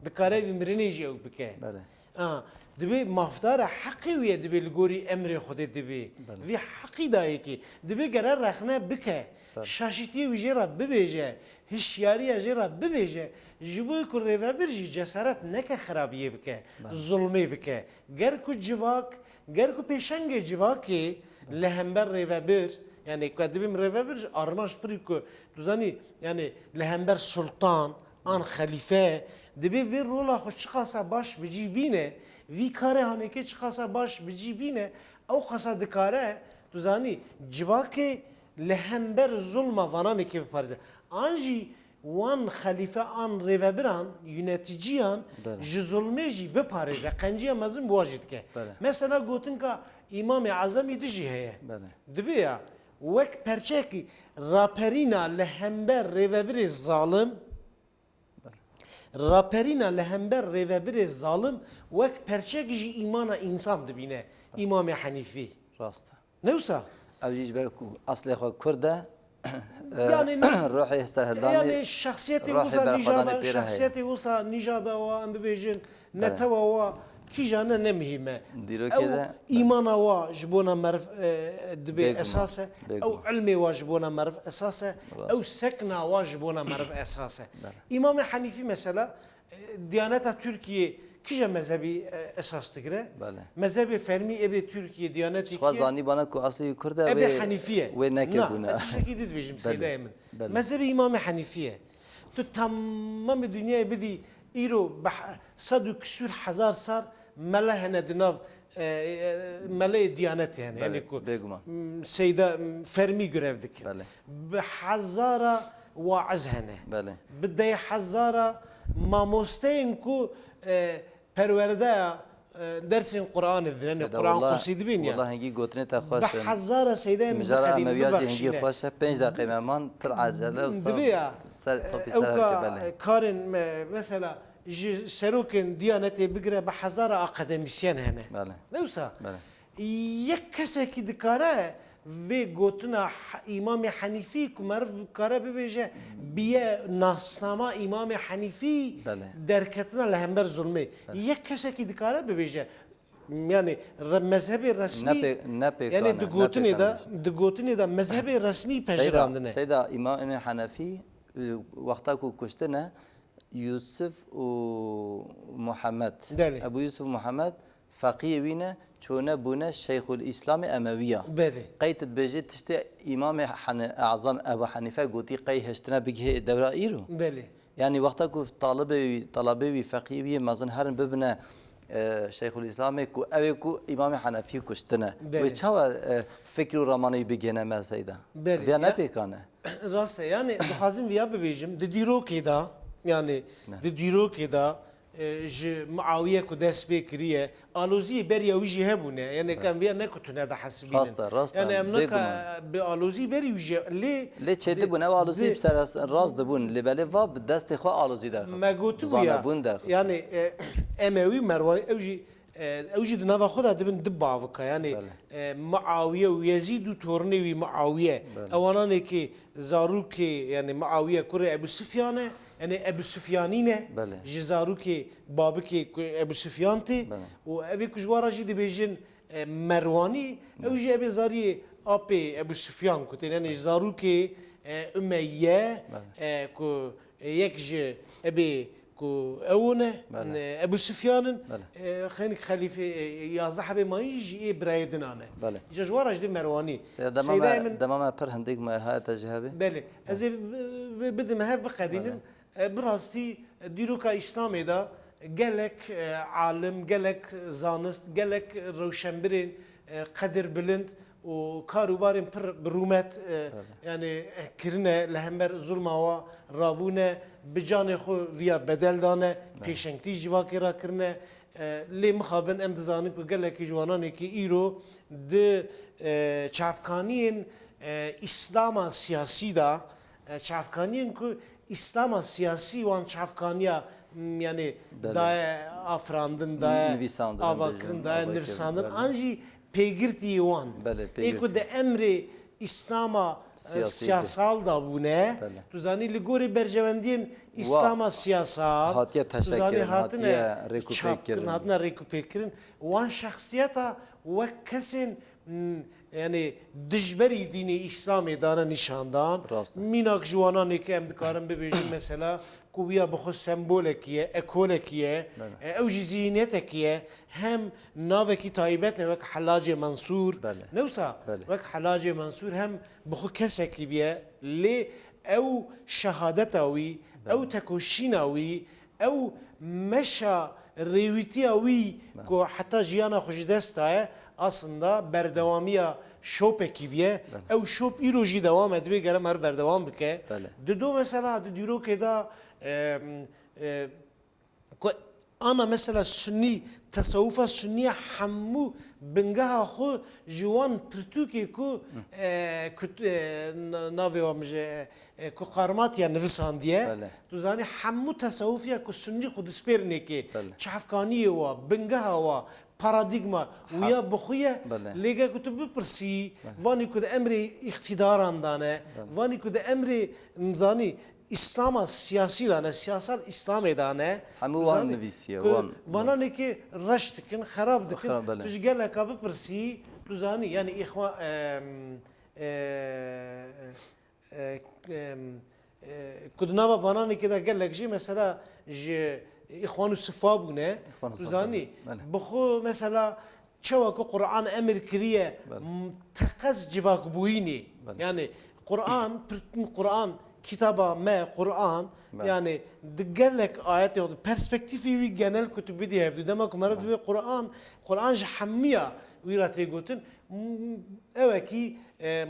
Dikare vî mirinê jî ew bike. Belê. A, dibê mafdara heqê wî ye, dibê li gorî emrê Xwedê dibê. Belê. Vî heqî dayikê. Dibê gere rexne bike. Belê. Şaşîtiyê wî jê re bibêje. Hişyariya jê re bibêje. Ji bo ku rêvebir jî cesaret neke xirabiyê bike. Belê. Zulmê bike. Ger ku civak, ger ku pêşengê civakê li hember rêvebir, yani ku dibêm rêvebir ji armanc pirî ku, tu zanî, yani li hember sultan, an xelîfe, dibê vê rola xwe çiqasa baş bi cî bîne, vî karê hanekê çiqasa baş bi cî bîne, ew qasa dikare, tu zanî, civakê li hember zulma vananekê biparêze. An jî wan xelîfe an rêvebiran, yöneticiyan Belê. ji zulmê jî biparêze. Qenciya mezin bi wa jî dike. Belê. Mesela gotinka Îmamê Ezemî du jî heye. Belê. Dibê ya, wek perçeyekî raperîna li hember rêvebirê zalim, Raperîna li hember rêvebirê zalim wek perçek ji îmana însan dibîne Îmamê Henîfî. Rast e. Ne wisa? Ew jî ji ber ku eslê xwe Kurd e, Yani ne- ruhê serhildanê, Yani şexsiyetê ruhê wisa berxwedanê nîjada, pê re heye. şexsiyetê wisa nîjada wa em bibêjin, Belê. netewa wa kîjan e ne muhîm e. Dîrokê Ew de, îmana wa ji bona meriv, e, dibê Bêguman, esas e. bêguman. Ew ilmê wa ji bona meriv esas e. Rast. Ew sekna wa ji bona meriv esas e. Belê. Îmamê Henîfî mesela, e, Diyaneta Tirkiyê kîja mezhebî, e, esas digire? Belê. Mezhebê fermî ebe Tirkiye, Diyanetê Ji xwe kî ye? zanî bana ku eslê wî Kurd e, Ebe wê, Henîfî ye. wê neke Na, bûne. ez tiştekî dî dibêjim, Belê. Seyda Emin. Belê. Mezhebê Îmamê Henîfî ye. Tu temamê dinyayê bidî, îro bi he-, sed û kisûr hezar sar mele hene di nav, e, e, meleyê Diyanetê hene. Belê, Yani ku, bêguman. m, Seyda, m, fermî grev dikin. Belê. Bi hezara waiz hene. Belê. Bi deh hezara mamosteyên ku, e, perwerdeya, e, dersên Qur'anê didin. Yani Seyda, Qur'an wela, kursî dibîn ya. wela hingî gotinê te xweş Bi in. hezara Seydayê min Mijara biqedînin, Emewiya jî hingî bibexşîne. xweş e. Pênc deqê me man, pir ecele û Dibê ya, ser, ser topî ser ewka, herkê belê. e, karên me, mesela ji serokên Diyanetê bigire bi hezara akademîsyen hene. Belê. Ne wisa? Belê. Yek kesekî dikare vê gotina H-, Îmamê Henîfî ku meriv dikare bibêje, biye nasnama Îmamê Henîfî Belê. derketina li hember zulmê. Belê. Yek kesekî dikare bibêje, yani re-, mezhebê resmî, Ne pê-, ne pêkan yani e, di ne gotinê pêkan de, e. di gotinê de mezhebê resmî Seyda, pejirandine. Seyda Îmamê Henefî, e, wexta ku kuştine, Yusuf û Muhammed. Belê. Ebu Yusuf Muhammed feqiyê wî ne, çûne bûne Şeyxul Îslamê Emewiya. Belê. Qey tu dibêjî tiştê Îmamê Hene-, Ezam Ebu Henîfe gotî qey hiştine bigihê dewra îro? Belê. Yanî wexta ku talibê wî, talabê wî, feqiyê wî yê mezin herin bibine e, Şeyxul Îslamê ku ew ê ku Îmamê Henefî kuştine. Belê. Wê çawa, e, fikr û ramanê wî bigihîne me Seyda? Belê. Viya ne Ya- pêkan e? Rast e. Yani dixwazim viya bibêjim. Di dîrokê de, yani Ne. di dîrokê de, e, ji Muawiye ku dest pê kiriye, aloziyê beriya wî jî hebûne. Yani Ne. em viya ne ku tune de hesibînin. Rast e, rast e. Yani em Bê naka guman. bi alozî berî wî jî lê Lê çêdibûn, ew alozî di- bi ser rast dibûn. Lê belê va bi destê xwe alozî derxist. Me gotibû ya. Zanebûn derxist. Yani, e, Emewî, Merwanî, ew jî, e, ew jî di nava xwe de dibin du bavika. Yani, Belê. e, Muawiye û Yezîd û tornê wî Muawiye. Belê. Ewananê ki zarokê, yani Muawiye kurê Ebu Sufyan e. Yani Ebu Sufyanî ne. Belê. Ji zarokê babikê ku Ebu Sufyan tê. Belê. Û evê ku ji wa re jî dibêjin, e, Merwanî, ew Belê. jî ebe zariyê apê Ebu Sufyan ku tên, yani zarokê, e, Umeyye, Belê. e, ku, e, yek ji ebe ku ew ne, Belê. e, Ebu Sufyan in, Belê. e, xenik xelîfe, e, yazdeh hebê mayî jî ê birayê din ane. Belê. Îca ji wa re jî dê Merwanî. Seyda, dema Seyda me, min dema me pir hindik me haya te ji hebê. Belê. Ez ê bi-, bi-, bidim hev biqedînim. Belê. E, bi rastî, e, dîroka Îslamê de gelek, e, alim, gelek zanist, gelek rewşenbirên, e, qedirbilind û kar û barên pir bi rûmet, e, Belê. yani, e, kirine, li hember zulma wa rabûne, bi canê xwe viya bedel dane, Belê. pêşengtî civakê re kirine. E, lê mixabin em dizanin ku gelekî ji wananekî îro di, e, çavkaniyên, e, Îslama siyasî de, e, çavkaniyên ku Îslama siyasî wan çavkaniya, m, yani Belê. daye afirandin, daye Nivîsandin, em avakirin, bêjin, daye avakirin, nivîsandin, belê. an jî pêgirtî wan. Belê, Ê ku pêgirtî. di emrê Îslama, e, Siyasî de. siyasal da bûne, Belê. tu zanî li gorê berjewendiyên Wa Îslama siyasal, hatiye tu zanî teşekkirkirin, hatine hatiye rêkûpêk çapkirin, kirin. hatine rêkûpêkkirin. Wan şexsiyeta wek kesên, m, yani dijberî dînê Îslamê dane nîşandan. Rast e. Mînak ji wananê ke em dikarin bibêjin mesela ku viya bi xwe sembolekî ye, ekolekî ye, Belê. e, ew jî zîhniyetekî ye, hem navekî taybet e wek Helacê Mensûr. Belê. Ne wisa? Belê. Wek Helacê Mensûr hem bi xwe kesekî bûye, lê ew şehadeta wî, Belê. ew tekoşîna wî, ew meşa rêwîtiya wî Belê. ku heta jiyana xwe ji dest daye, aslında berdewamiya şopekî bûye. Belê. Ew şop îro jî dewam e, divê gere mer berdewam bike. Belê. Dido mesela di dîrokê de, e, e, ku ana mesela sunnî, tesewufa sunnî ya hemû bingeha xwe ji wan pirtûkê ku, Hı. e, ku, e, na-, navê wa min ji, e, ku Qarmatiya nivisandiye. Belê. Tu zanî hemû tesewufiya ku sunnî xwe dispêrinê kê, Belê. çavkaniyê wa, bingeha wa, paradîgma, Ha. wiya bi xwe ye. Belê. Lê ge ku tu bipirsî, Belê. vanî ku di emrê îqtîdaran dane, Belê. vanî ku di emrê, nizanî, Îslama siyasî dane, siyasal Îslamê dane. Hemû Tu wan zanî nivîsiye, ku wan. vananekê reş dikin, xerab dikin. Xerab, belê. Tu ji geleka bipirsî, tu zanî, yani îxwa-, em, e, e, em, e, ku di nava vananekê de gelek jî mesela ji Îxwan û Sifa bûne. Îxwan û Tu Sifa, zanî, belê. bi xwe mesela Çawa ku Quran emir kiriye, Belê. m-, teqez civakbûyînê. Belê. Yani Quran, pir-, Quran, kitaba me, Quran, Belê. yani di gelek ayetê, perspektîfê wî genel ku tu bidî hevdû. Dema ku meriv Belê. dibê Quran, Quran ji hemiya wî re tê gotin, m-, ewekî, e,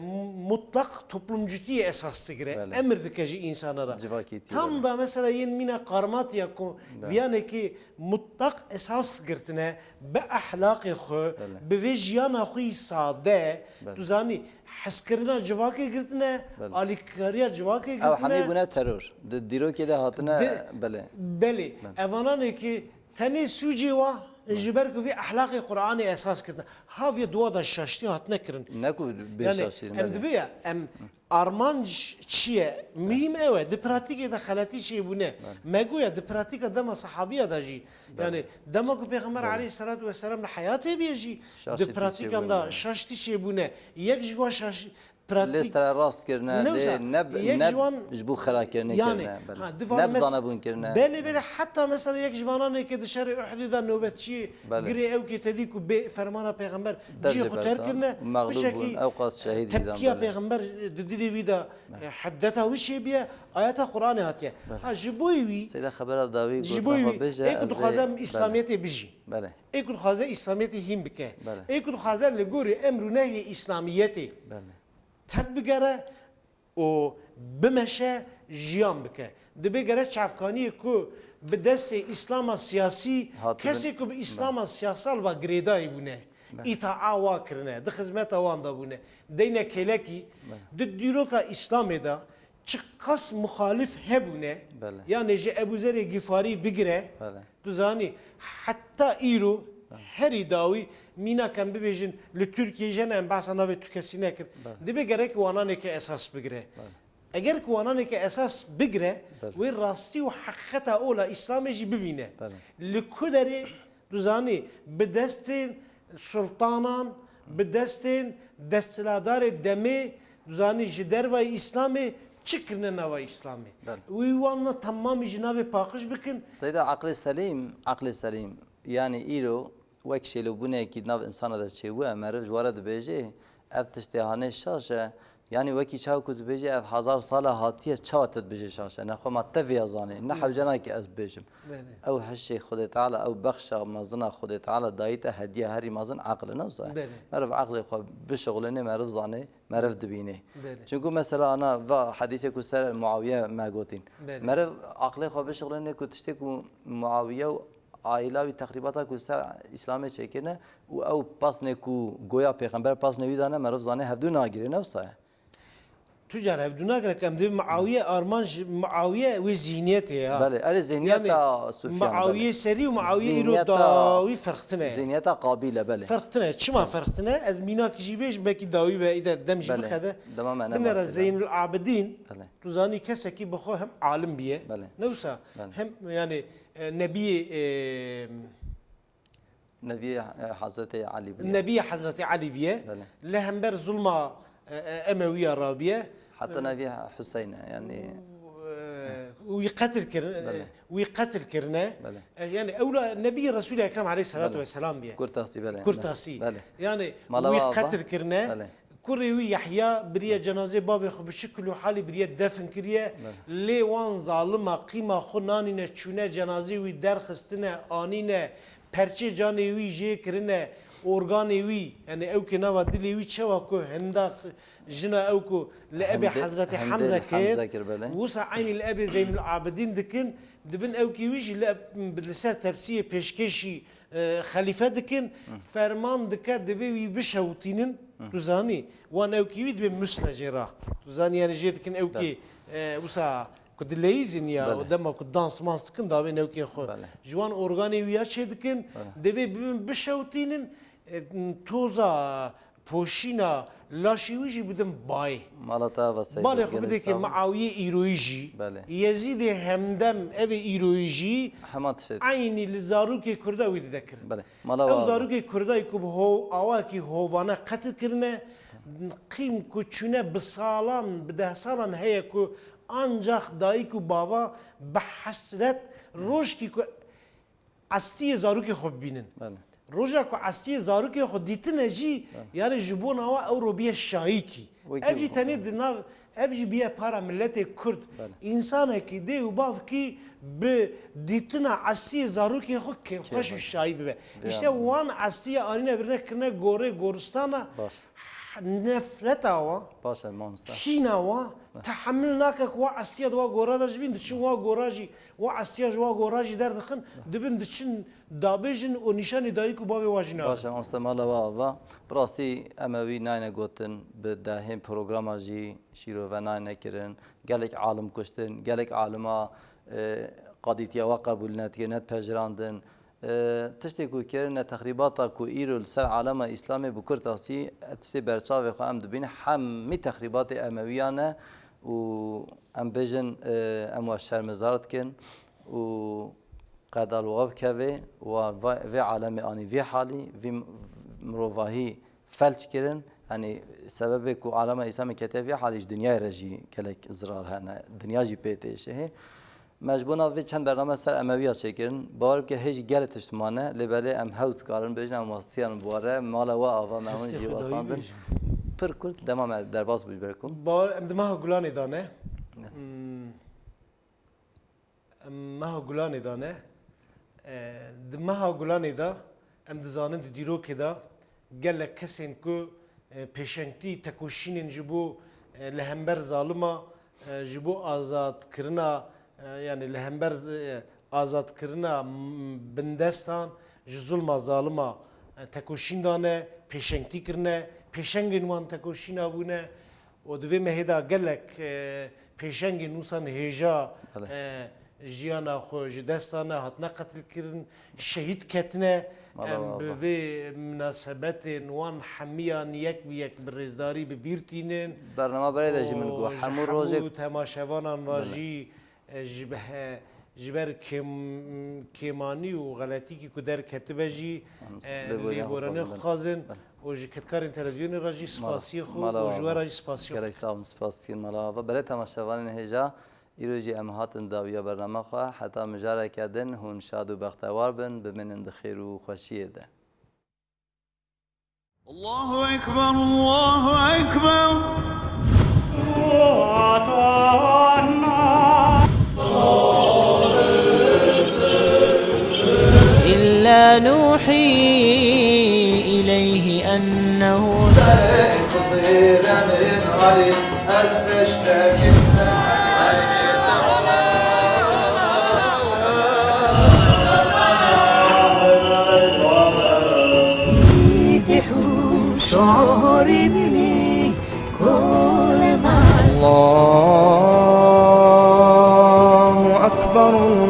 mutlaq toplumcutiyê esas digire. Belê. Emir dike ji însana re. Civakî tî Tam belê. da mesela yên mîna Qarmatiya ku Belê. viyanekî mutlaq esas girtine, bi ehlaqê xwe, Belê. bi vê jiyana xwe yî sade, Belê. tu zanî, hezkirina civakê girtine, Belê. alîkariya civakê Ew girtine. hemî bûne teror. Di dîrokê de hatine, Di-, belê. belê. Belê. Evananê ki tenê sûcê wa, Belê. ji ber ku vê ehlaqê Qur'anê esas girtine. Haviye dua da şaştî hatine kirin. Ne ku bê Yani şaştî, em belê. dibe ya, em Armanc çi ye? Muhîm ew e. Di pratîkê de xeletî çêbûne. Belê. Me goya di pratîka dema sehabiya de jî. Belê. Yani dema ku Pêxember Belê. aleyhisselatu vesselam li heyatê bûye jî, Şaştî di pratikan çêbûne. de şaştî çêbûne. Yek ji wan şaş-, Pratik. Lê sererast kirine, Ne wisa, lê ne, yek ne ji wan ji bo xerakirinê Yani, kirine, belê. ha, di Ne van bi mes-, zanebûn kirine. Belê, belê, heta mesela yek ji vanan ê ke di şerê Uhudê de nobetçiyê Belê. girê ew kê te dî ku bê fermana pêxember Dev cihê jê xwe berda. terk kirine, Mexlûb bîşekî bûn, ew qas şehîd tepkiya bîdan, belê. pêxember di dilê wî de, Belê. e, hedeta wî çêbiye, ayeta Qur'anê hatiye. Belê. Ha, ji bo wî, Seyda xebera dawî ji gotina bo xwe wî, bêje, ê ku ez dixwaze ê, belê. Îslamiyetê bijî. Belê. Ê ku dixwaze Îslamiyetê hîn bike. Belê. Ê ku dixwaze li gorî emr û nehyê Îslamiyetê Belê. tev bigere û bimeşe jiyan bike. Dibê gere çavkaniyê ku bi destê Îslama siyasî, Hatibin. kesê ku bi Îslama Belê. siyasal ve girêdayî bûne, Belê. îtaa wa kirine, di xizmeta wan de bûne, deyne kêlekî, Belê. di dîroka Îslamê de çiqas muxalif hebûne, Belê. yanê ji Ebû Zerê Gîfarî bigire, Belê. Tu zanî, heta îro herî dawî mînak em bibêjin, li Tirkiyeyê jî em behsa navê tu kesî nekir. Belê. Dibê gerek wananeke esas bigire. Belê. Eger ku wananeke esas bigire, Belê. wê rastî û heqîqeta ola Îslamê jî bibîne. Belê. Li ku derê, tu zanî, bi destên sultanan, bi destên desthilatdarê demê, tu zanî, ji dervayî Îslamê çi kirine nava Îslamê? Belê. Wî wan ne temamî ji navê paqij bikin. Seyda, eqlê selîm, eqlê selîm. Yanî îro wek şêlobûnekî di nav însana de çêbûye, meriv ji we re dibêje, ev tiştê hanê şaş e. Yanî wekî çawa ku dibêje, ev hezar sal e hatiye, çawa tu dibêje şaş e? Nexwe ma te vêya zanê, ne hewce nake ez bibêjim. Belê. Ew hişê Xwedê Teala, ew bexşa mezin a Xwedê Teala dayî te hediya herî mezin eql e, ne wisa ye? Belê. Meriv eqlê xwe bişixulêne, meriv zanê, meriv dibînê. Belê. Çunku mesela ana va hedîsê ku ser Muawiye me gotîn. Belê. Meriv eqlê xwe bişixulêne ku tiştê ku Muawiye û aîla wî texrîbata ku ser Îslamê çêkirine û ew pesnê ku goya pêxember pesnê wî dane, meriv zanê hevdû nagirê, ne wisa ye? Tu car hevdû nagire, em dê Muawiye armanc, Muawiye wê zihniyetê ya. Belê, erê zihniyeta Yani, Sufyan, Muawiye belê. serî û Muawiye îro Zihniyeta, dawî ferq tine. zihniyeta Qabîl e, belê. Ferq tine. Çima Belê. ferq tine? Ez mînak jî bêjim, belkî dawî be, îde dem jî Belê. biqede. Dema me Binere nema Zeynul Abidîn, Belê. tu zanî kesekî bi xwe hem alim biye. Belê. Ne wisa? Belê. Hem yani, e, Nebiyê, e, Neviyê, e, Hazretê Elî bûye. Nebiyê Hazretê Elî bûye. Belê. Li hember zulma, e, e, Emewiya rabûye. Heta E, neviyê Huseyne, yani. e, wî qetil kirin, e, Belê. wî qetil kirine. Belê. E, yani ewla Nebiyê Resûlê Ekrem aleyhissalatu Belê. vesselam bûye. Kurtasî, belê. Kurtasî. Belê. Yani Mala wî wa qetil kirine. Belê. Kurê wî Yehya biriye cenazê bavê xwe bi şikil û halî biriye defn kiriye. Belê. Lê wan zalima qîma xwe nanîne, çûne cenazê wî derxistine, anîne, perçê canê wî jê kirine, organê wî, yani ew kê nava dilê wî çewa ku hinda jina ew ku li ebê Hemde-, Hezretê Hemde Hemze li kir, Hemze kir, belê. wisa eynî li ebê Zeynul Abidîn dikin, dibin ew kê wî jî li, li ser tepsiyê pêşkêşî, e, xelîfe dikin, Hı. ferman dike, dibê wî bişewitînin, Hı. tu zanî, wan ew kê wî dibê musne jê re. Tu zanî, yani jê dikin ew Belê. kê, e, wisa ku dileyîzin ya, Belê. û dema ku dans mans dikin, davên ew kê xwe. Belê. Ji wan organê wî ya çê dikin, Belê. dibê bibin bişewitînin, e, toza, poşîna, laşê wî jî bidin bayê. Mala te ava Seyda Balê xwe gelê bidê ke sağ ol. Muawiyê îroyî jî, Belê. Yezîdê hemdem evê îroyî jî Hema tişt. eynî li zarokê Kurda wî dide kirin. Belê. Mala Ew wa. zarokê Kurda ku bi ho-, awakî hovane qetil kirine, qîm ku çûne bi salan, bi deh salan heye ku ancax dayik û bava bi hesret rojkî ku estiyê zarokê xwe bibînin. Belê. Roja ku estiyê zarokê xwe dîtine jî, Belê. yani ji bona wa ew robiye şayîkî. Wekî Ev jî bû. tenê di nav, ev jî biye para miletê Kurd. Belê. Însanekî dê û bavkî bi dîtina estiyê zarokê xwe kêfxweş û Kêfxweş. şayî bibe. Ya. Îşte wan estiye anîne birine kirine gorê goristana Baş. nefreta wa, Baş e, mamoste. kîna wa, Baş. tehemil nake ku wa estiya di wa gora de jibîn, diçin wa gora jî, wa estiya ji wa gora jî derdixin, dibin diçin dabêjin û nîşanî dayik û bavê wa jî nadin. Baş e, mamoste, mala wa ava. Bi rastî em ê wî nayne gotin, bi dehên programa jî şîrove nayne kirin. Gelek alim kuştin, gelek alima, e, qadîtiya wa qebûl nedikirin, nedipejirandin. E, tiştê ku kirine, texrîbata ku îro li ser alema Îslamê bi kurtasî, e, tiştê berçavê xwe em dibînin, hemî texrîbatê Emewiyan e û em bêjin, e, em we şermezar dikin û qeda li we bikeve, wa va-, vê alemê anî vê halî, vî m-, mirovahî felç kirin, Yanî sebebê ku alema Îslamê kete vî halî ji dinyayê re jî gelek zirar hene. Dinya jî pê têşe. Me ji bona vê çend bername ser Emewiya çêkirin. Bawer bike hê jî gelê tişt mane, lê belê em hew dikarin bêjin, em wastiyan bi we re. Mala we ava me hûn Hestê jî Xwedayî wastan bin. Bêjin. Pir kurt dema me derbas bû ji ber ku. Bawer em di meha Gulanê de ne. Ne. Hmm. Em meha Gulanê de ne. E, di meha Gulanê de em dizanin di dîrokê de gelek kesên ku, e, pêşengtî tekoşînên ji bo, e, li hember zalima, e, ji bo azadkirina, e, yani li hember z-, e, azadkirina, m-, bindestan ji zulma zalima, e, tekoşîn dane, pêşengtî kirine, pêşengên wan tekoşîna bûne. Û di vê mehê de gelek, e, pêşengên wisa hêja, Belê. e, jiyana xwe ji dest dane, hatine qetilkirin, şehîd ketine. Mala Em bi vê minasebetên wan hemiyan yek bi yek bi rêzdarî bi bîr tînin. Bernama berê de jî min got, Û ji hemû rojek hemû temaşevanan re Belê. jî, e, ji be-, ji ber kêm-, kêmanî û xeletîkî ku derketibe jî, Em, e, lêborîna lêborînê xwe xwazin. Belê. Û ji kedkarên televîzyonê re jî Mala, spasiyê xwe mala û ji we ava. re jî spasiyê xwe. Gerek sağ olun, spas dikin mala ava. Belê temaşevanên hêja, îro jî em hatin dawiya bernama xwe. Heta mijareke din hûn şad û bextewar bin, bimînin di xêr û xweşiyê de. Allahu Ekber, Allahu Ekber. إلا نوحي إليه أنه الله أكبر.